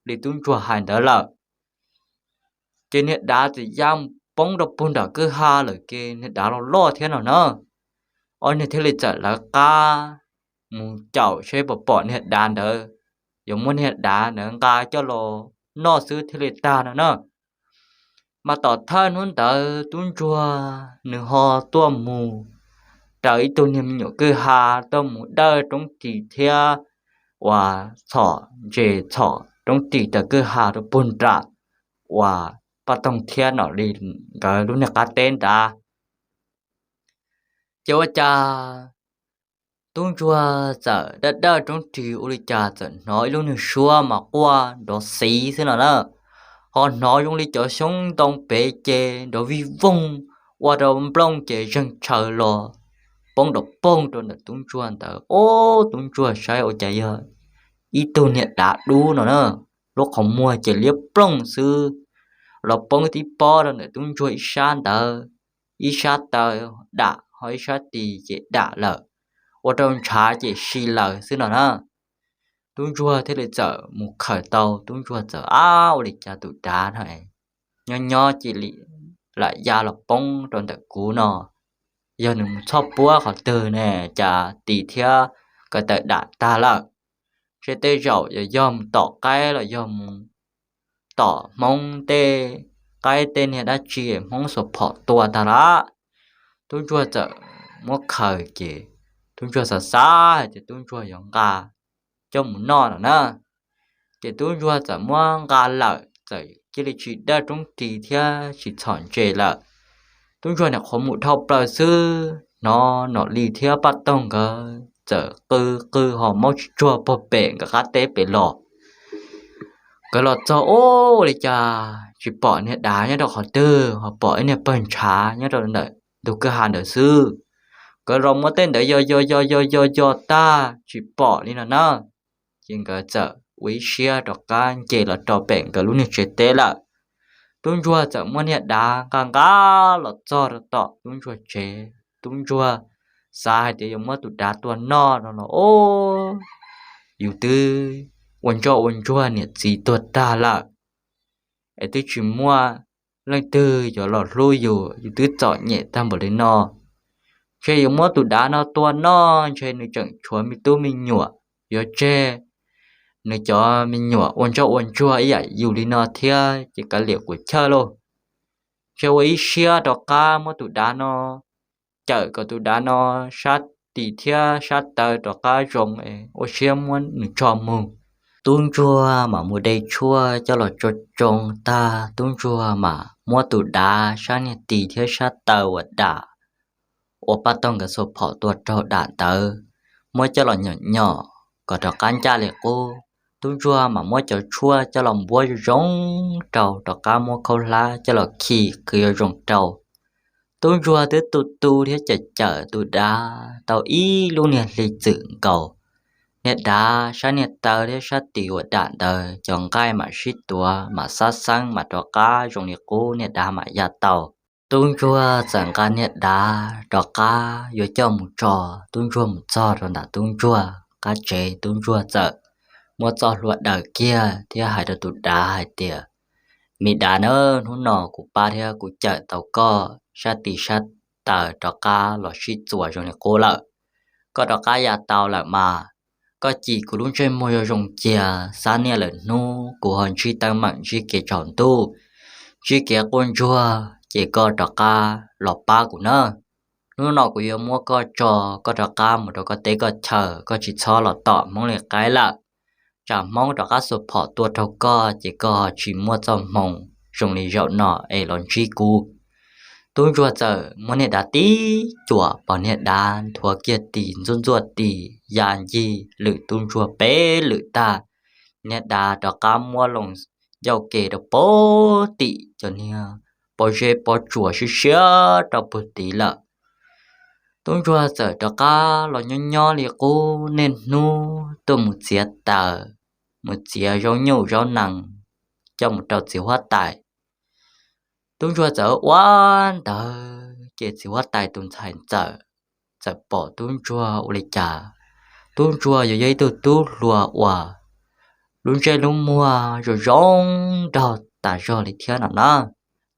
li tub ntsuag hais ntawd lawm. Ces niag dav txawm ya mus poob rau puag nram kwj ha lawm, ces niag dav los loj thiab no na. Ob niag thiaj li txawm lawv qab mus caum seb puas pom niag dav ntawd, yuav muab niag dav ntawd nqa coj los noj xwb thiaj li tag no na. Mas tom thawj hnub ntawd tub ntsuag nws ho tuaj mus raws ib tug niag me nyuam kwj ha, tuaj mus dawj roob ris thiab uas txhom ntses txhom roob ris raws kwj ha rau puag nram uas Paj Toog thiab Nom Lis nkawd lub niag qab teb nrad. Ces ua cas tub ntsuag txawm dawj dawj roob ris ua li cas txawm hnov ib lub niag suab mas quaj nrov xiv xwb no na. Ho hnov zoo li cov xyoob ntoo pem ces nrov vij voog, ua rau nplooj ces zeeg tshaw los poob rau poog rau ntawm tub ntsuag ntawd. Ob, tub ntsuag saib ua cas yog ib tug niag dav dub no na, lub qhov muag ces liab ploog xwb, los poob tib pob rau ntawm tub ntsuag ib sab ntawd, ib sab taw dam ho ib sab tis ces dam lawm, ua rau ntshav ces si lawm xwb no na. Tub ntsuag thiaj li txawm mus khaws tau, tub ntsuag txawm, ab, ua li cas tus dav no nyob nyob cia li lam ya los poob rau ntawm kuv no, yog nws mus txhoj puab qhov twg ne, cas tis thiab ko taw dam tag lawm. Ntshe tej zaum yog mus tom qaib los yog mus tom hmoob tej qaib tej niag dab tsi hmoob xuas phom tua tag lawm. Tub ntsuag txawm muab khaws ces tub ntsuag xav xav hais tias tub ntsuag yuav nqa coj mus noj no na. Ces tub ntsuag txawm muab nqa lawm, txawm cia li tsis dawj roob ris thiab tsis txhom ntses lawm. Tub ntsuag niam qhuav mus dhau plaws xwb, hnov Nom Lis thiab Paj Toog nkawd txawm qw qw ho maub tsis tsuag puag pem nkawd qab teb pem los. Nkawd los txog, ua li cas tsis pom niag dav nyob rau qhov twg, ho pom ib niag pawg ntshav nyob rau ntawm ntug kwj ha ntawd xwb. Nkawd los muab tej ntawd yos yos yos yos yos yos tag tsis pom li no na. Ces nkawd txawm ua ib siab rov qab nce los rau pem nkawd lub niag tsev teb lawm. Tub ntsuag txawm muab niag dav nqa nqa los txog rau tom tub ntsuag tsev. Tub ntsuag xav hais tias yuav muab tus dav tua noj no los, ob, yus twb ua ntsoj ua ntsuag niam txiv tuag tag lawm, es twb tsis muaj leej twg yuav los hlub yus, yus twb txom nyem tag npaum li no. Ntshe yuav muab tus dav no tua noj ntshe nws tseem tshuav me tub me nyuam, yuav tseg nws cov me nyuam ua ntsoj ua ntsuag ib yam yus li no thiab ces kav liam kuv chawj lauj. Ntshe ua ib siab rov qab muab tus dav no cawm kom tus dav no sab tis thiab sab taw rov qab zoo, ua siab muab nws tso mus. Tub ntsuag mam mus de tshuaj coj los tso tsoo tag, tub ntsuag mam muab tus dav sab niag tis thiab sab taw uas dam, uas Paj Toog nkawd xuas phom tua raug dam ntawd, muab coj los nyom nyom kom rov qab ncaj li qub. Tub ntsuag mam muab cov tshuaj coj los npuab zoo zoo rau, rov qab muab khaub hlab coj los khi qw zoo zoo rau. Tub ntsuag twb tu tu thiab cawm cawm tus dav tau ib lub niag hli txwm nkaus. Niag dav sab niag taw thiab sab tis uas dam ntawd cov nqaij mam sib tuav mam xab xeeb mam rov qab zoo li qub, niag dav mam ya tau. Tub ntsuag txawm nqa niag dav rov qab yuav coj mus tso. Tub ntsuag mus txog rau ntawm tub ntsuag qab tsev, tub ntsuag txawm muab txoj hlua daws kiag thiab hais rau tus dav hais tias, me dav na, hnub no kuv pab thiab kuv cawm tau koj sab tis sab taws rov qab los sib txuas zoo li qub lawm. Koj rov qab ya tau lawm mas, koj cim kuv lub ntsej muag zoo zoo cia, xab niaj lawm hnub kuv ho ntsib teeb meem ntsib kev tsaus ntuj, ntsib kev quaj ntsuag ces koj rov qab los pab kuv na. Hnub no kuv yuav muab koj tso, koj rov qab mus rau koj teb koj chaw, koj tsis txhob los tom Hmoob li qaib lawm. Tsam Hmoob rov qab xuas phom tua rau koj ces koj tsis muaj txoj hmoo zoo li zaum no es los ntsib kuv. Tub ntsuag txawm muab niag dav tib cuam, pom niag dav nthuav kiag tis ntxuaj ntxuaj tis ya ncig lwm tub ntsuag peb lwm tag. Niag dav rov qab muab loo ncauj ke rau puag tim cov niag pob zeb pob tsuas siab siab rau puag tid lawm. Tub ntsuag txawm rov qab los nyob nyob li qub, niaj hnub tuaj mus txiav taws, mus txiav zaub nyuj zaub nees coj mus rau txiv huab tais. Tub ntsuag txawm ua ntawd ces txiv huab tais tus ntxhais ntxawm txawm pom tub ntsuag ua li cas. Tub ntsuag yuav yog ib tug tub hluas uas lub ntsej lub muag zoo zoo nraug tas zog li thiab no na.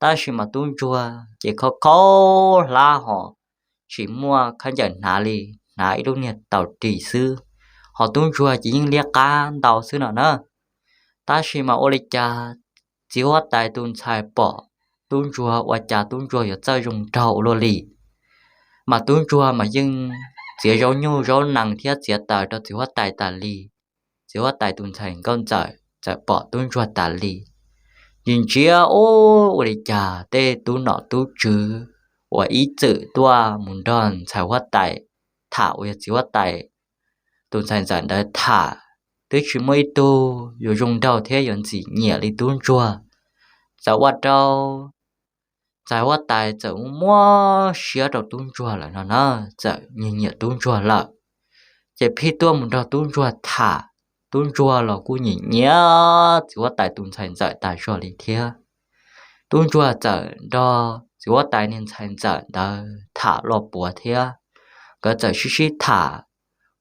Tab sis mas tub ntsuag ces khaub khaub hlab hos tsis muaj khaub ncaws hnav li, hnav ib lub niag taus ris xwb. Hos tub ntsuag ces yeej liab qab ntau xwb no na. Tab sis mas ua li cas txiv huab tais tus ntxhais pom tub ntsuag ua cas tub ntsuag yuav txawj zoo nraug ua luaj li. Mas tub ntsuag mas yeej txiav zaub nyuj zaub nees thiab txiav taws rau txiv huab tais tas li. Txiv huab tais tus ntxhais nkauj ntxawm txawm pom tub ntsuag tas li, ntsia ntsia ua li cas tej tub nom tub tswv uas ib txwm tuaj mus nrog ntxhais huab tais tham uas yog txiv huab tais tus ntxhais ntxawm ntawd tham, twb tsis muaj ib tug yuav zoo nraug thiab yuav ntxim nyiam li tub ntsuag. Txawm ua rau ntxhais huab tais txawm muaj muab siab rau tub ntsuag lawm no na, txawm nyiam nyiam tub ntsuag lawm. Ces phij tuaj mus nrog tub ntsuag tham, tub ntsuag los kuj nyiam nyiam txiv huab tais tus ntxhais ntxawm tas zog li thiab. Tub ntsuag txawm nrog txiv huab tais niag ntxhais ntxawm ntawd tham loj puav thiab. Nkawd txawm sib sib tham,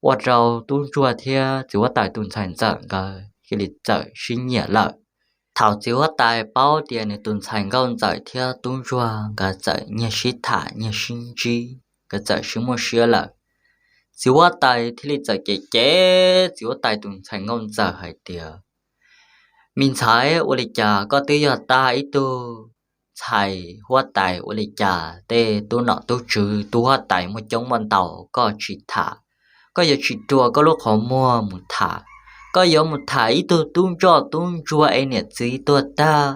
ua rau tub ntsuag thiab txiv huab tais tus ntxhais ntxawm nkawd cia li txawm sib nyiam lawm. Thaum txiv huab tais paub tias nws tus ntxhais nkauj ntxawm thiab tub ntsuag nkawd txawm nyiag sib tham nyiag sib ntsib, nkawd txawm sib muaj siab lawm. Txiv huab tais thiaj li txawm cem cem txiv huab tais tus ntxhais nkauj ntxawm hais tias, me ntxhais, ua li cas koj twb yog tag ib tug ntxhais huab tais, ua li cas tej tub nom tub tswv tub huab tais muaj coob muaj ntau koj tsis tham? Koj yuav tsis rua koj lub qhov muag mus tham? Koj yuav mus tham ib tug tub ntsoj tub ntsuag es niam txiv tuag tag,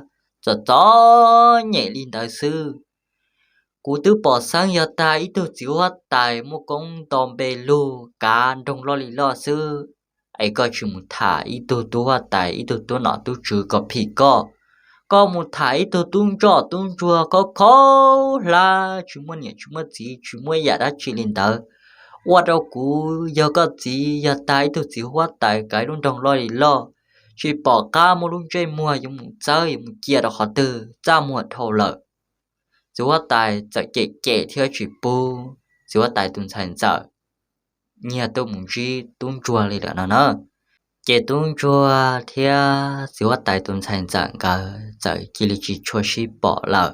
txom txom nyem li ntawd xwb. Kuv twb pom xeeb yog tag ib tug txiv huab tais muaj koob nto npe lug kav nroog loj li loj xwb, es koj tsis mus tham ib tug tub huab tais ib tug tub nom tub tswv kom phim koj. Koj mus tham ib tug tub ntsoj tub ntsuag khaub khaub hlab tsis muaj niam tsis muaj txiv tsis muaj yam dab tsi li ntawd, ua rau kuv yog koj txiv yog tag ib tug txiv huab tais kav lub nroog loj li loj, tsis pom qab muaj lub ntsej muag yuav mus txawb yuav mus cia rau qhov twg, txaj muag dhau lawm. Txiv huab tais txawm cem cem thiab tsis pub txiv huab tais tus ntxhais ntxawm nyiag tuaj mus ntsib tub ntsuag li lawm no na. Ces tub ntsuag thiab txiv huab tais tus ntxhais ntxawm nkawd txawm cia li tsis tshua sib pom lawm.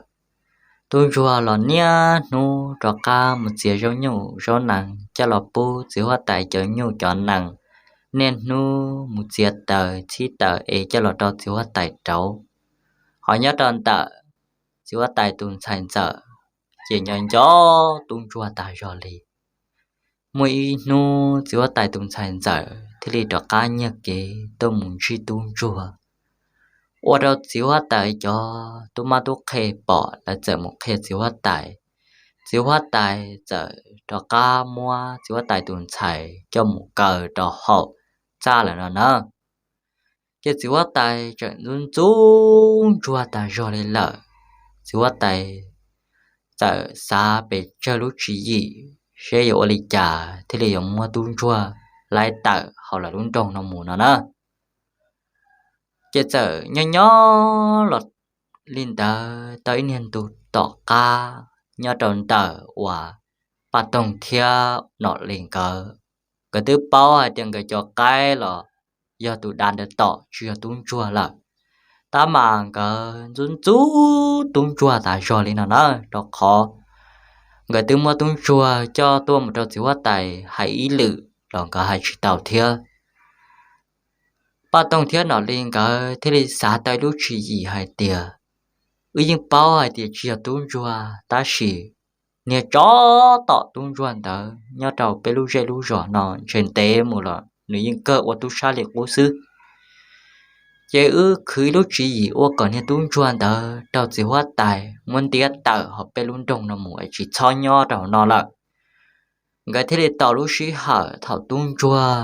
Tub ntsuag los niaj hnub rov qab mus txiav zaub nyuj zaub nees coj los pub txiv huab tais cov nyuj cov nees, niaj hnub mus txiav taws txhib taws es coj los rau txiv huab tais rauv. Ho nyob rau ntawm txiv huab tais tus ntxhais ntxawm ces nco nco tub ntsuag tas zog li. Muaj ib hnub txiv huab tais tus ntxhais ntxawm thiaj li rov qab nyiag kev tuaj mus ntsib tub ntsuag, ua rau txiv huab tais cov tub mab tub qhe pom, lawv txawm mus qhia txiv huab tais. Txiv huab tais txawm rov qab muab txiv huab tais tus ntxhais coj mus kaw rau hauv txaj lawm no na. Ces txiv huab tais tseem ntxub ntxub ntsuag tas zog li lawm. Txiv huab tais txawm xav pes tsawg lub tswv yim seb yuav ua li cas thiaj li yuav muab tub ntsuag laib tawm hauv lawv lub nroog no mus no na. Ces txawm nyob nyob los li ntawd tau ib niag ntu tom qab, nyob rau ntawm uas Paj Toog thiab Nom Lis nkawd, nkawd twb paub hais tias nkawd cov qaib los yog tus dav ntawd tom tsis yog tub ntsuag lawm. Tab mas nkawd ntxub ntxub tub ntsuag tas zog li no na, rau qhov Nkawd twb muab tub ntsuag coj tuaj mus rau txiv huab tais hais ib lwm los nkawd hais tsis tau thiab. Paj Toog thiab Nom Lis nkawd thiaj li xav tau lub tswv yim hais tias, wb yeej paub hais tias tsis yog tub ntsuag tab sis niag tsov tom tub ntsuag ntawd nyob rau peb lub zej lub zos no ntshe ntev mus los nws yeej kawg ua tub sab li qub xwb. Ces wb khwv ib lub tswv yim ua kom niag tub ntsuag ntawd raug txiv huab tais muab ntiab tawm hauv peb lub nroog no mus es tsis txhob nyob rau hauv no lawm. Nkawd thiaj li tau lub sij hawm thaum tub ntsuag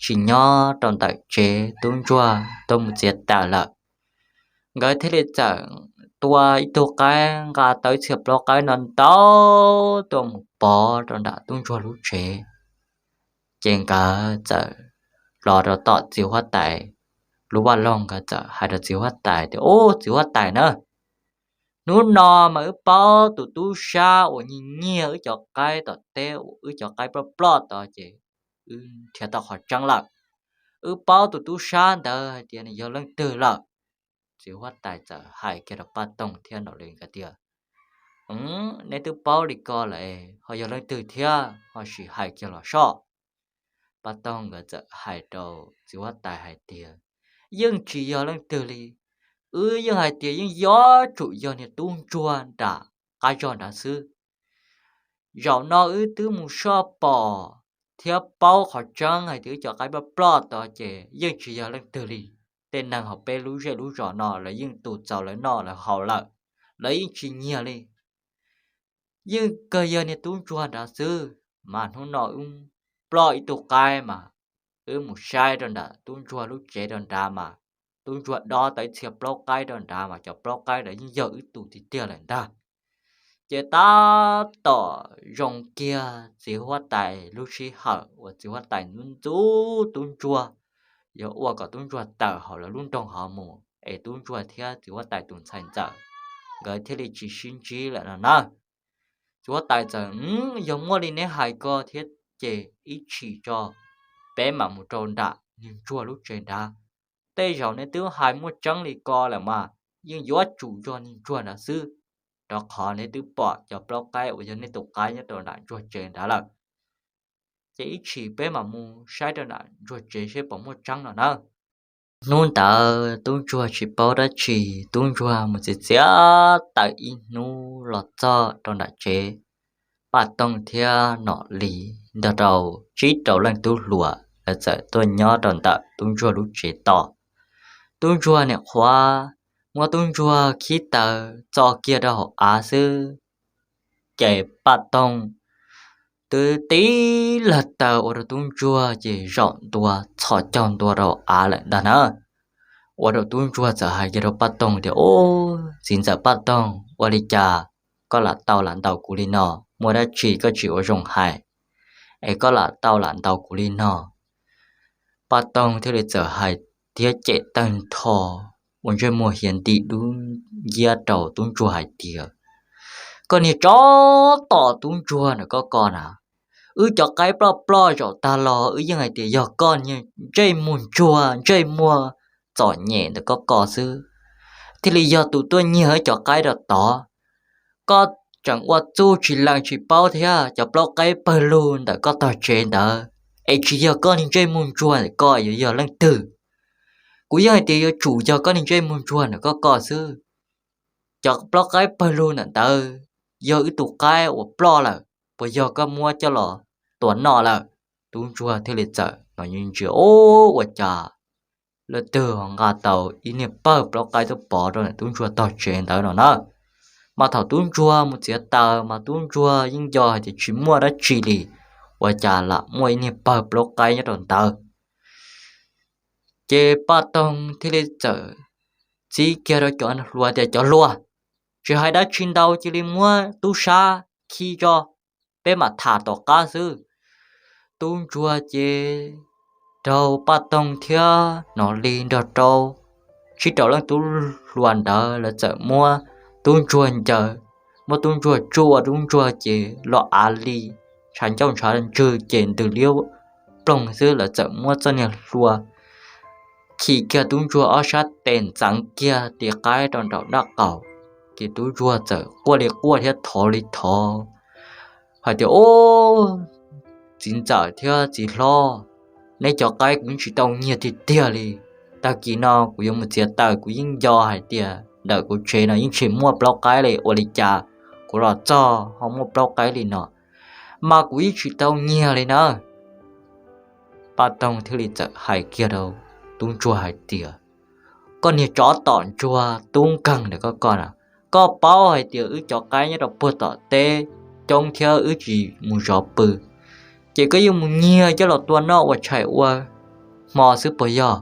tsis nyob rau ntawm tsev, tub ntsuag tuaj mus txiav taws lawm, nkawd thiaj li txawm tua ib tug qaib, nqa tau ib txhia plaub qaib no ntau tuaj mus pov rau nram tub ntsuag lub tsev. Ces nkawd txawm los rau tom txiv huab tais lub vaj loog, nkawd txawm hais rau txiv huab tais tias, ub, txiv huab tais na, hnub no mas wb paub tus tub sab uas nyiag nyiag wb cov qaib tom teb, wb cov qaib ploj ploj tod ces wb nrhiav tau qhov tseeb lawm. Wb paub tus tub sab ntawd hais tias nws yog leej twg lawm. Txiv huab tais txawm hais kiag rau Paj Toog thiab Nom Lis nkawd tias, neb twb paub li ko lawm, ho yog leej twg thiab ho sim hais kiag los soj. Paj Toog nkawd txawm hais rau txiv huab tais hais tias, yeej tsis yog leej twg li, wb yeej hais tias yeej yuav tsum yog niag tub ntsuag nram qab zog nrad xwb. Zaum no wb twb mus soj pom thiab paub qhov tseeb hais tias wb cov qaib ploj ploj tod ces yeej tsis yog leej twg li. Tej neeg hauv peb lub zej lub zos no lawv yeej tu txaus lawv noj lawv haus lawm, lawv yeej tsis nyiag li. Yeej kawg yog niag tub ntsuag nrad xwb, mas hnub no wb ploj ib tug qaib mas wb mus saib rau nram tub ntsuag lub tsev rau nrad mas tub ntsuag dob tau ib txhia plaub qaib rau nrad mas cov plaub qaib ntawd yeej yog wb tus tiag tiag lawm ntag. Ces tab tom zoo kiag txiv huab tais lub sij hawm uas txiv huab tais ntxub ntxub tub ntsuag, yuav ua kom tub ntsuag tawm hauv lawv lub nroog hov mus es tub ntsuag thiab txiv huab tais tus ntxhais ntxawm nkawd thiaj li tsis sib ntsib lawm no na. Txiv huab tais txawm, yog muaj li neb hais ko thiab ces ib tshim tso, peb mam mus rau nram niag ntsuag lub tsev nrad. Tej zaum neb twb hais muaj tseeb li ko lawm mas yeej yuav tsum yog niag ntsuag nrad xwb, rau qhov neb twb pom cov plaub qaib uas yog neb tus qaib nyob rau nram ntsuag tsev nrad lawm. Ces ib tshim peb mam mus saib rau nram ntsuag tsev seb puas muaj tseeb no nawb. Hnub ntawd tub ntsuag tsis paub dab tsi, tub ntsuag mus txiav txiav taws ib hnub los txog rau nram tsev. Paj Toog thiab Nom Lis nrog rau tsib rau leej tub hluas lawv txawm tuaj nyob rau ntawm tub ntsuag lub tsev tos. Tub ntsuag niam qhuav muab tub ntsuag khib taws txo kiag rau hauv av xwb, ces Paj Toog twb tib lawg taws ua rau tub ntsuag ces zaum ntua txhos caug ntua rau av lawm ntag na. Ua rau tub ntsuag txawm hais kiag rau Paj Toog tias, ub, txiv ntxawm Paj Toog, ua li cas koj lam tau lam ntaus kuv li no? Muaj dab tsi koj tsis ua zoo hais es koj lam tau lam ntaus kuv li no? Paj Toog thiaj li txawm hais thiab cem tawg ntho ua ntsej muag hiav ntim dub nciab rau tub ntsuag hais tias, koj niag tsov tom tub ntsuag ntawm koj ko na, wb cov qaib ploj ploj zaum tag los wb yeej hais tias yog koj niag ntsej muag ntsuag ntsej muag txom nyem ntawm koj ko xwb, thiaj li yog tus tuaj nyiag wb cov qaib rau tod. Koj tseem ua txuj tsis lees tsis paub thiab, cov plaub qaib pawg lug ntawm koj tog tsev ntawd es tsis yog koj niag ntsej muag ntsuag ntawm koj yuav yog leej twg? Kuv yeej hais tias yuav tsum yog koj niag ntsej muag ntsuag ntawm koj ko xwb. Cov plaub qaib pawg lug ntawm ntawd yog wb tus qaib uas ploj lawm, puas yog koj muab coj los tua noj lawm? Tub ntsuag thiaj li txawm hnov ntsia, ub, ua cas leej twg ho nqa tau ib niag pawg plaub qaib tuaj pov rau ntawm tub ntsuag tog tsev ntawd no na. Mas thaum tub ntsuag mus txiav taws mas tub ntsuag yeej nco hais tias tsis muaj dab tsi li, ua cas lam muaj ib niag pawg plaub qaib nyob rau ntawd. Ces Paj Toog thiaj li txawm txib kiag rau cov hluas tias, cov hluas, tsis hais dab tsi ntau, cia li muab tub sab khi tso, peb mam tham tom qab xwb. Tub ntsuag ces raug Paj Toog thiab Nom Lis nrog rau tsib rau leej tub hluas ntawd lawv txawm muab tub ntsuag ncaws, muab tub ntsuag tsuj ua tub ntsuag ces los av li, ntshav ncauj ntshav ntswg ces ntws liab ploog xwb. Lawv txawm muab txoj niag hlua khi kiag tub ntsuag ob sab tes ntxeev kiag tis qaib rau nraum nrab qaum, ces tub ntsuag txawm quaj li quaj thiab thov li thov, hais tias, Ub, txiv ntxawm thiab txiv hlob, neb cov qaib kuv yeej tsis tau nyiag tiag tiag li. Tag kis no kuv yuav mus txiav taws, kuv yeej nco hais tias ntawm kuv tsev no yeej tsis muaj plaub qaib li, ua li cas kuv los txog ho muaj plaub qaib li no, mas kuv yeej tsis tau nyiag li na. Paj Toog thiaj li txawm hais kiag rau tub ntsuag hais tias, Koj niag tsov tom ntsuag tub nkeeg ntawm koj, koj na, koj paub hais tias wb cov qaib nyob rau puag tom teb coob thiab wb tsis mus zov pw, ces koj yeej mus nyiag coj los tua noj ua tshais ua hmo xwb puas yog?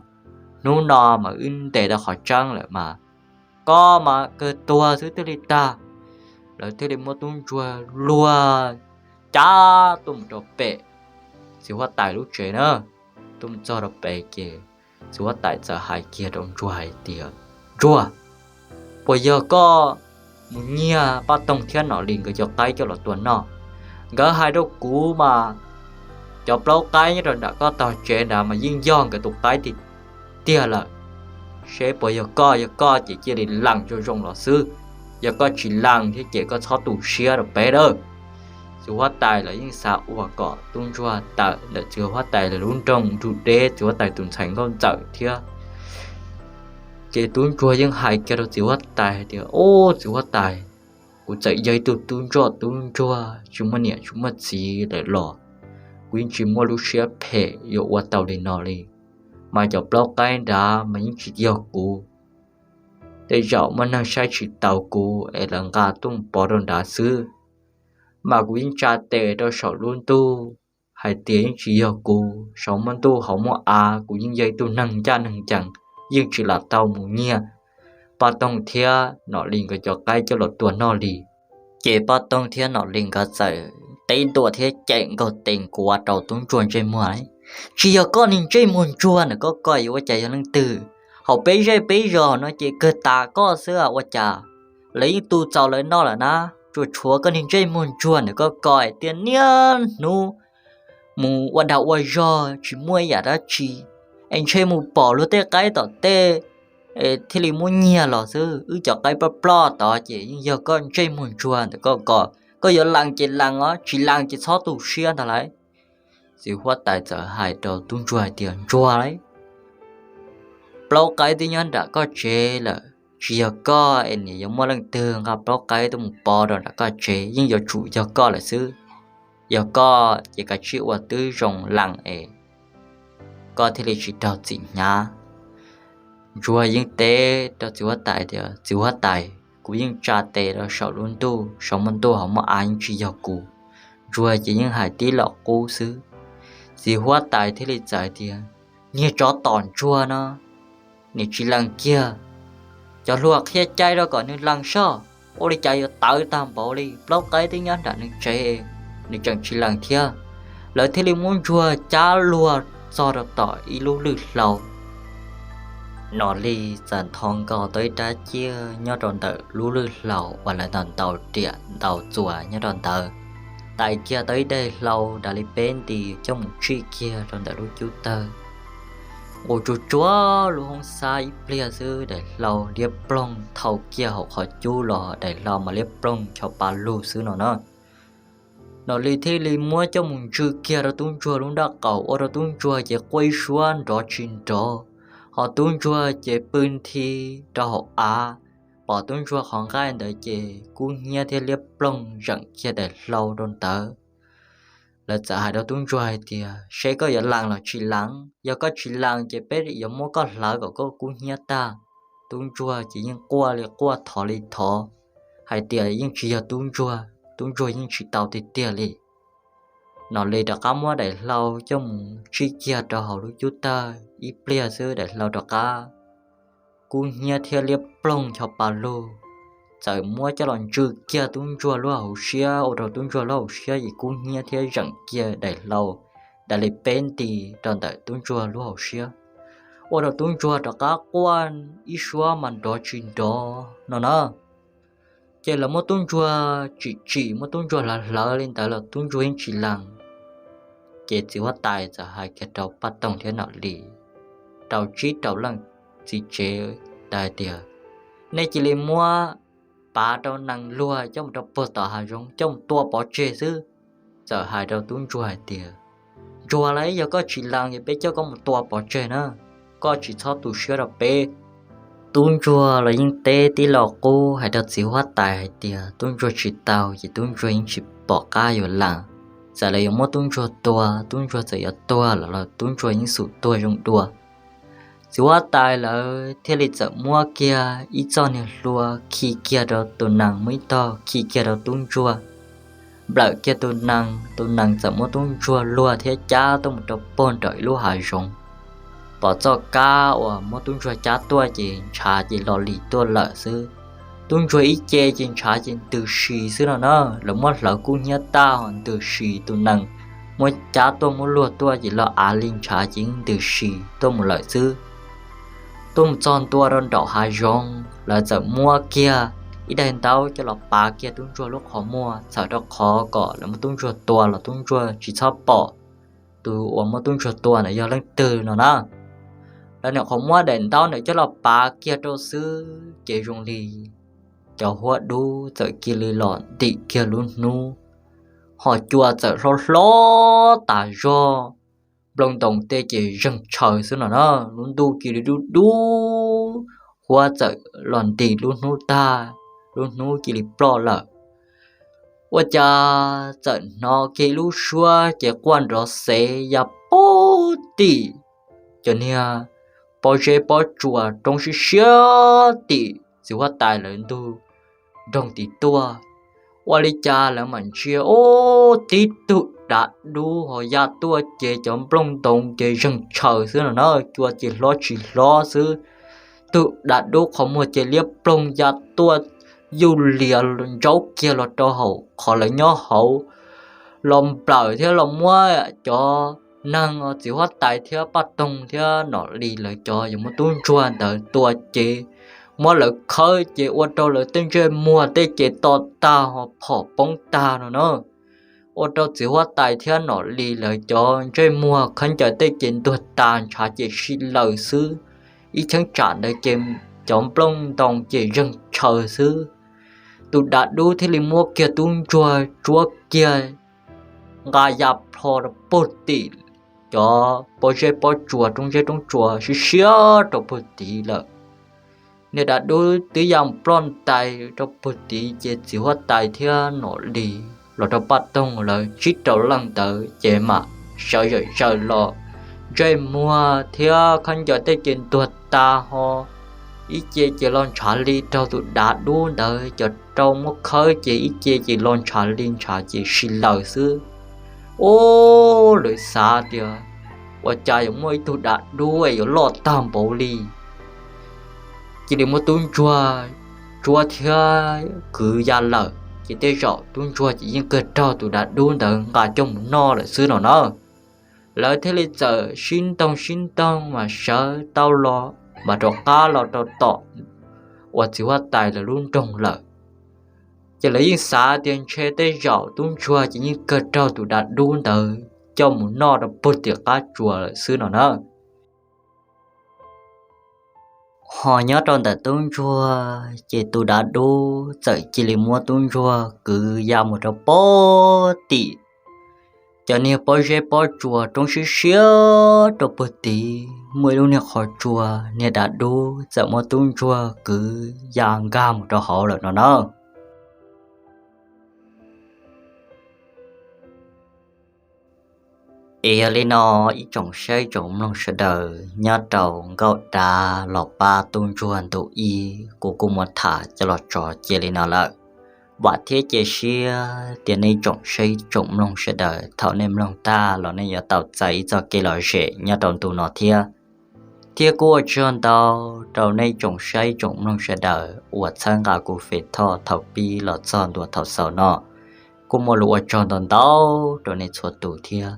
Hnub no mas wb ntes tau qhov tseeb lawm mas koj mas kawg tuag xwb thiaj li tag. Lawv thiaj li muab tub ntsuag luag cav tuaj mus rau pem txiv huab tais lub tsev na. Tuaj mus txog rau pem ces txiv huab tais txawm hais kiag rau ntsuag hais tias, Ntsuag, puas yog koj mus nyiag Paj Toog thiab Nom Lis nkawd cov qaib coj los tua noj? Nkawd hais rau kuv mas cov plaub qaib nyob rau nram koj tog tsev nrad mas yeej yog nkawd tus qaib tiag tiag lawm. Seb puas yog koj, yog koj ces cia li lees zoo zoo los xwb, yog koj tsis lees thiab ces koj txhob tu siab rau peb lawm. Txiv huab tais lawv yeej xav ua kom tub ntsuag tawm ntawm txiv huab tais lawv lub nroog ntug deb, txiv huab tais tus ntxhais nkauj ntxawm thiab. Ces tub ntsuag yeej hais kiag rau txiv huab tais hais tias, Ub, txiv huab tais, kuv txawm yog ib tug tub ntsoj tub ntsuag tsis muaj niam tsis muaj txiv lawm los kuv yeej tsis muaj lub siab phem yuav ua tau li no li. Mas cov plaub qaib nrad mas yeej tsis yog kuv, tej zaum muaj neeg saib tsis taus kuv es lawv nqa tuaj pov rau nrad xwb. Mas kuv yeej tsa tes rau saum lub ntuj hais tias yeej tsis yog kuv, saum muaj ntuj hauv muaj av, kuv yeej yog ib tug neeg ncaj neeg ncees, yeej tsis lam tau mus nyiag Paj Toog thiab Nom Lis nkawd cov qaib coj los tua noj li. Ces Paj Toog thiab Nom Lis nkawd txawm teb ntua thiab cem nkaug tes nkuav rau tub ntsuag ntsej muag. Tsis yog koj niag ntsej muag ntsuag ntawm koj ko, yuav ua cas yog leej twg? Hauv peb zej peb zos no ces kawg tas koj xwb, ua cas lawv yeej tu txaus lawv noj lawm na? Tsuas tshuav koj niag ntsej muag ntsuag ntawm koj ko, tias niaj hnub mus ua dag ua zog tsis muaj ib yam dab tsi, es ntshe mus pom luag tej qaib tom tej thiaj li muab nyiag los xwb. Wb cov qaib ploj ploj tod ces yeej yog koj ntsej muag ntsuag ntawm koj ko. Koj yuav lees ces lees os, tsis lees ces txhob tu siab ntag lauj. Txiv huab tais txawm hais rau tub ntsuag hais tias, Ntsuag lauj, plaub qaib twb nyob nram koj tsev lawm, tsis yog koj es niam yuav muaj leej twg nqa plaub qaib tuaj mus pov rau nram koj tsev, yeej yuav tsum yog koj lawm xwb. Yog koj ces kav tsij ua tib zoo lees es koj thiaj li tsis raug txim hnyav. Ntsuag yeej teb rau txiv huab tais tias, Txiv huab tais, kuv yeej tsa tes rau saum lub ntuj, saum muaj ntuj hauv muaj av, yeej tsis yog kuv. Ntsuag ces yeej hais tib lo qub xwb. Txiv huab tais thiaj li txawm tias, Niag tsov tom ntsuag no, nim tsis lees kiag, cov hluas qhia cai rau kom nws lees soj, ua li cas yuav tawv tag npaum li, plaub qaib twb nyob nram nws tsev, nws tseem tsis lees thiab. Lawv thiaj li muab ntsuag cab luag txog rau tom ib lub lwj hlau. Nom Lis txawm nthos nkaus tau ib rab ciaj nyob rau ntawm lub lwj hlau uas lawv ntaus ntaus riam ntaus txuas nyob rau ntawd. Tais kiag tau ib daim hlau dav li peb nti coj mus tsij kiag rau ntawm lub cub tawg. Ua tsuag tsuag lub hoob xab ib pliag xwb daim hlau liab ploog thau kiag hauv qhov cub los daim hlau mas liab ploog cho pa lug xwb no na. Nom Lis thiaj li muab coj mus ntsw kiag rau tub ntsuag lub nraj qaum, ua rau tub ntsuag ces quaj ib suab nrov tsis nrov, ho tub ntsuag ces pw nthi rau hauv av. Pom tub ntsuag qhov nqaij ntawd ces kub hnyiab thiab liab ploog zeem kiag daim hlau rau ntawd. Lawv txawm hais rau tub ntsuag hais tias, Seb koj yuav lees los tsis lees, yog koj tsis lees ces peb yuav muab koj hlawv kom koj kub hnyiab tag. Tub ntsuag ces yeej quaj li quaj thov li thov hais tias yeej tsis yog tub ntsuag, tub ntsuag yeej tsis tau tiag tiag li. Nom Lis rov qab muab daim hlau coj mus tsij kiag rau hauv lub cub tawg ib pliag xwb daim hlau rov qab kub hnyiab thiab liab ploog cho pa lug. Txawm muab coj los ntsw kiag tub ntsuag lub hauv siab, ua rau tub ntsuag lub hauv siab ces kub hnyiab thiab zeem kiag daim hlau dav li peb nti rau ntawm tub ntsuag lub hauv siab, ua rau tub ntsuag rov qab quaj ib suab mas nrov tsis nrov no na. Ces lawv muab tub ntsuag tsim tsim, muab tub ntsuag hlawv hlawv li ntawd los tub ntsuag yeej tsis lees. Ces txiv huab tais txawm hais kiag rau Paj Toog thiab Nom Lis, rau tsib rau leej txiv tsev, hais tias, Nej cia li muab pav rau nees luag coj mus rau puag tom hav zoov coj mus tua pov tseg xwb. txawm hais rau tub ntsuag hais tias, Ntsuag lauj, yog koj tsis lees ces peb coj koj mus tua pov tseg na, koj tsis txhob tu siab rau peb. Tub ntsuag los yeej teb tib lo qub hais rau txiv huab tais hais tias tub ntsuag tsis tau ces tub ntsuag yeej tsis pom qab yuav lees. Txawm lawv yuav muab tub ntsuag tua, tub ntsuag txawm yuav tuag los los tub ntsuag yeej xum tuag zoo dua. Txiv huab tais lawv thiaj li txawm muab kiag ib txoj niag hlua khi kiag rau tus nees, muaj ib tog khi kiag rau tub ntsuag, nplawm kiag tus nees, tus nees txawm muab tub ntsuag luag thiab cab tuaj mus rau puag nram ib lub hav zoov. Pom txoj kab uas muab tub ntsuag cab tuaj ces ntshav ces los lis tuaj lawm xwb. Tub ntsuag ib ce ces ntshav ces ntws si xwb no na, lawv muab hlawv kub hnyiab tag ho ntws si, tus nees muab cab tuaj muab luag tuaj ces los av li ntshav ces ntws si tuaj mus lawm xwb. Tuaj mus txog ntua rau nraum hav zoov, lawv txawm muab kiag ib daim ntaub coj los pav kiag tub ntsuag lub qhov muag, txhawm rau qhov kom lawv muab tub ntsuag tua los tub ntsuag tsis txhob pom tus uas muab tub ntsuag tua ntawd yog leej twg no na. Lawv nyuam qhuav muab daim ntaub ntawd coj los pav kiag rau xwb ces zoo li cov huab dub txawm cia li los ntim kiag lub hnub, ho cua txawm hlob hlob tas zog, nplooj ntoos tej ces zeeg tshaws xwb no na. Lub ntuj cia li dub dub, huab txawm los ntim lub hnub tag, lub hnub cia li ploj lawm. Ua cas txawm hnov kiag ib lub suab ces quaj nrov xev ya puag tim cov niag pob zeb pob tsuas roob siab siab tim txiv huab tais lawv ntug nroog tid tuaj. Ua li cas lawv mam ntsia, ub, tib tug dav dub ho ya tuaj ces cov nplooj ntoos ces zeeg tshaws xwb no na, cua ces hlob tsis hlob xwb. Tug dav dub qhov muag ces liab ploog ya tuaj yuj lias ntsaub kiag los rau hauv qhov lawv nyob hauv, los nplawm thiab los muab cov neeg txiv huab tais thiab Paj Toog thiab Nom Lis lawv cov yuav muab tub ntsuag ntawd tua ces muab lawv khawb ces ua rau lawv tej ntsej muag tej ces to tag ho phom poob tag no na. Ua rau txiv huab tais thiab Nom Lis lawv cov ntsej muag khaub ncaws tej ces ntuag tas, ntshav ces si laws xwb. Ib cheeb tsam ntawd ces cov nplooj ntoos ces zeeg tshaws xwb. Tus dav dub thiaj li muab kiag tub ntsuag tsuab kiag nqa ya plho rau puag tim cov pob zeb pob tsuas roob zeb roob tsuas siab siab rau puag tid lawm. Niag dav dub twb ya mus ploj ntais rau puag tid ces txiv huab tais thiab Nom Lis los rau Paj Toog lawv tsib rau leej ntawd ces mam sawv zawm zaws los, ntsej muag thiab khaub ncaws tej ces ntuag tas ho ib ce ces los ntshav li raug tus dav dub ntawd cov rau muab khawb ces ib ce ces los ntshav li ntshav ces si laws xwb. Ub, lawv xav tias ua cas yuav muaj ib tug dav dub es yuav loj tag npaum li. Cia li muab tub ntsuag tsuab thiab kwv ya lawm ces tej zaum tub ntsuag ces yeej kawg raug tus dav dub ntawd nqa coj mus noj lawm xwb no na. Lawv thiaj li txawm sib ntoog sib ntoog mas sawv tau los mas rov qab los rau tom uas txiv huab tais lawv lub nroog lawm. Ces lawv yeej xav tias ntshe tej zaum tub ntsuag ces yeej kawg raug tus dav dub ntawd coj mus noj rau puag tim qab tsuas lawm xwb no na. Ho nyob rau ntawm tub ntsuag ces tus dav dub txawm cia li muab tub ntsuag kwv ya mus rau puag tim cov niag pob zeb pob tsuas roob siab siab rau puag tid muaj ib lub niag qhov tsua, niag dav dub txawm muab tub ntsuag kwv ya nkag mus rau hauv lawm no na. Es yog li no ib tsoom saib tsoom mloog sawv daws, nyob rau nkauj dav los pab tub ntsuag ntu ib kuv kuj muab tham coj los tso cia li no lawm. Vam thiab cia siab tias nej tsoom saib tsoom mloog sawv daws thaum nej mloog tag los nej yuav tau txais ib txoj kev lom zem nyob rau ntu no thiab. Thiab kuj ua tsaug ntau rau nej tsoom saib tsoom mloog sawv daws uas txhawb nqa kuv Fem Thoj thaum pib los txog ntua thaum xaus no. Kuj muaj lus ua tsaug ntau ntau rau nej txhua tus thiab.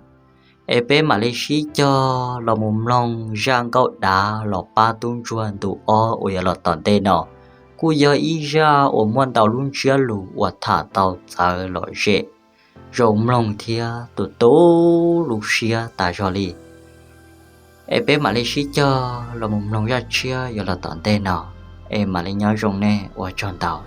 Es peb mam li sib cog los mus mloog zaj nkauj dav los pab tub ntsuag ntu ob uas yuav los tom ntej no. Kuj yog ib zaj uas muaj ntau lub ntsiab lus uas tham tau txawv lom zem, zoo mloog thiab tu tu lub siab tas zog li. Es peb mam li sib cog los mus mloog zaj tshiab yuav los tom ntej no. Es mam li nyob zoo nej, ua tsaug ntau.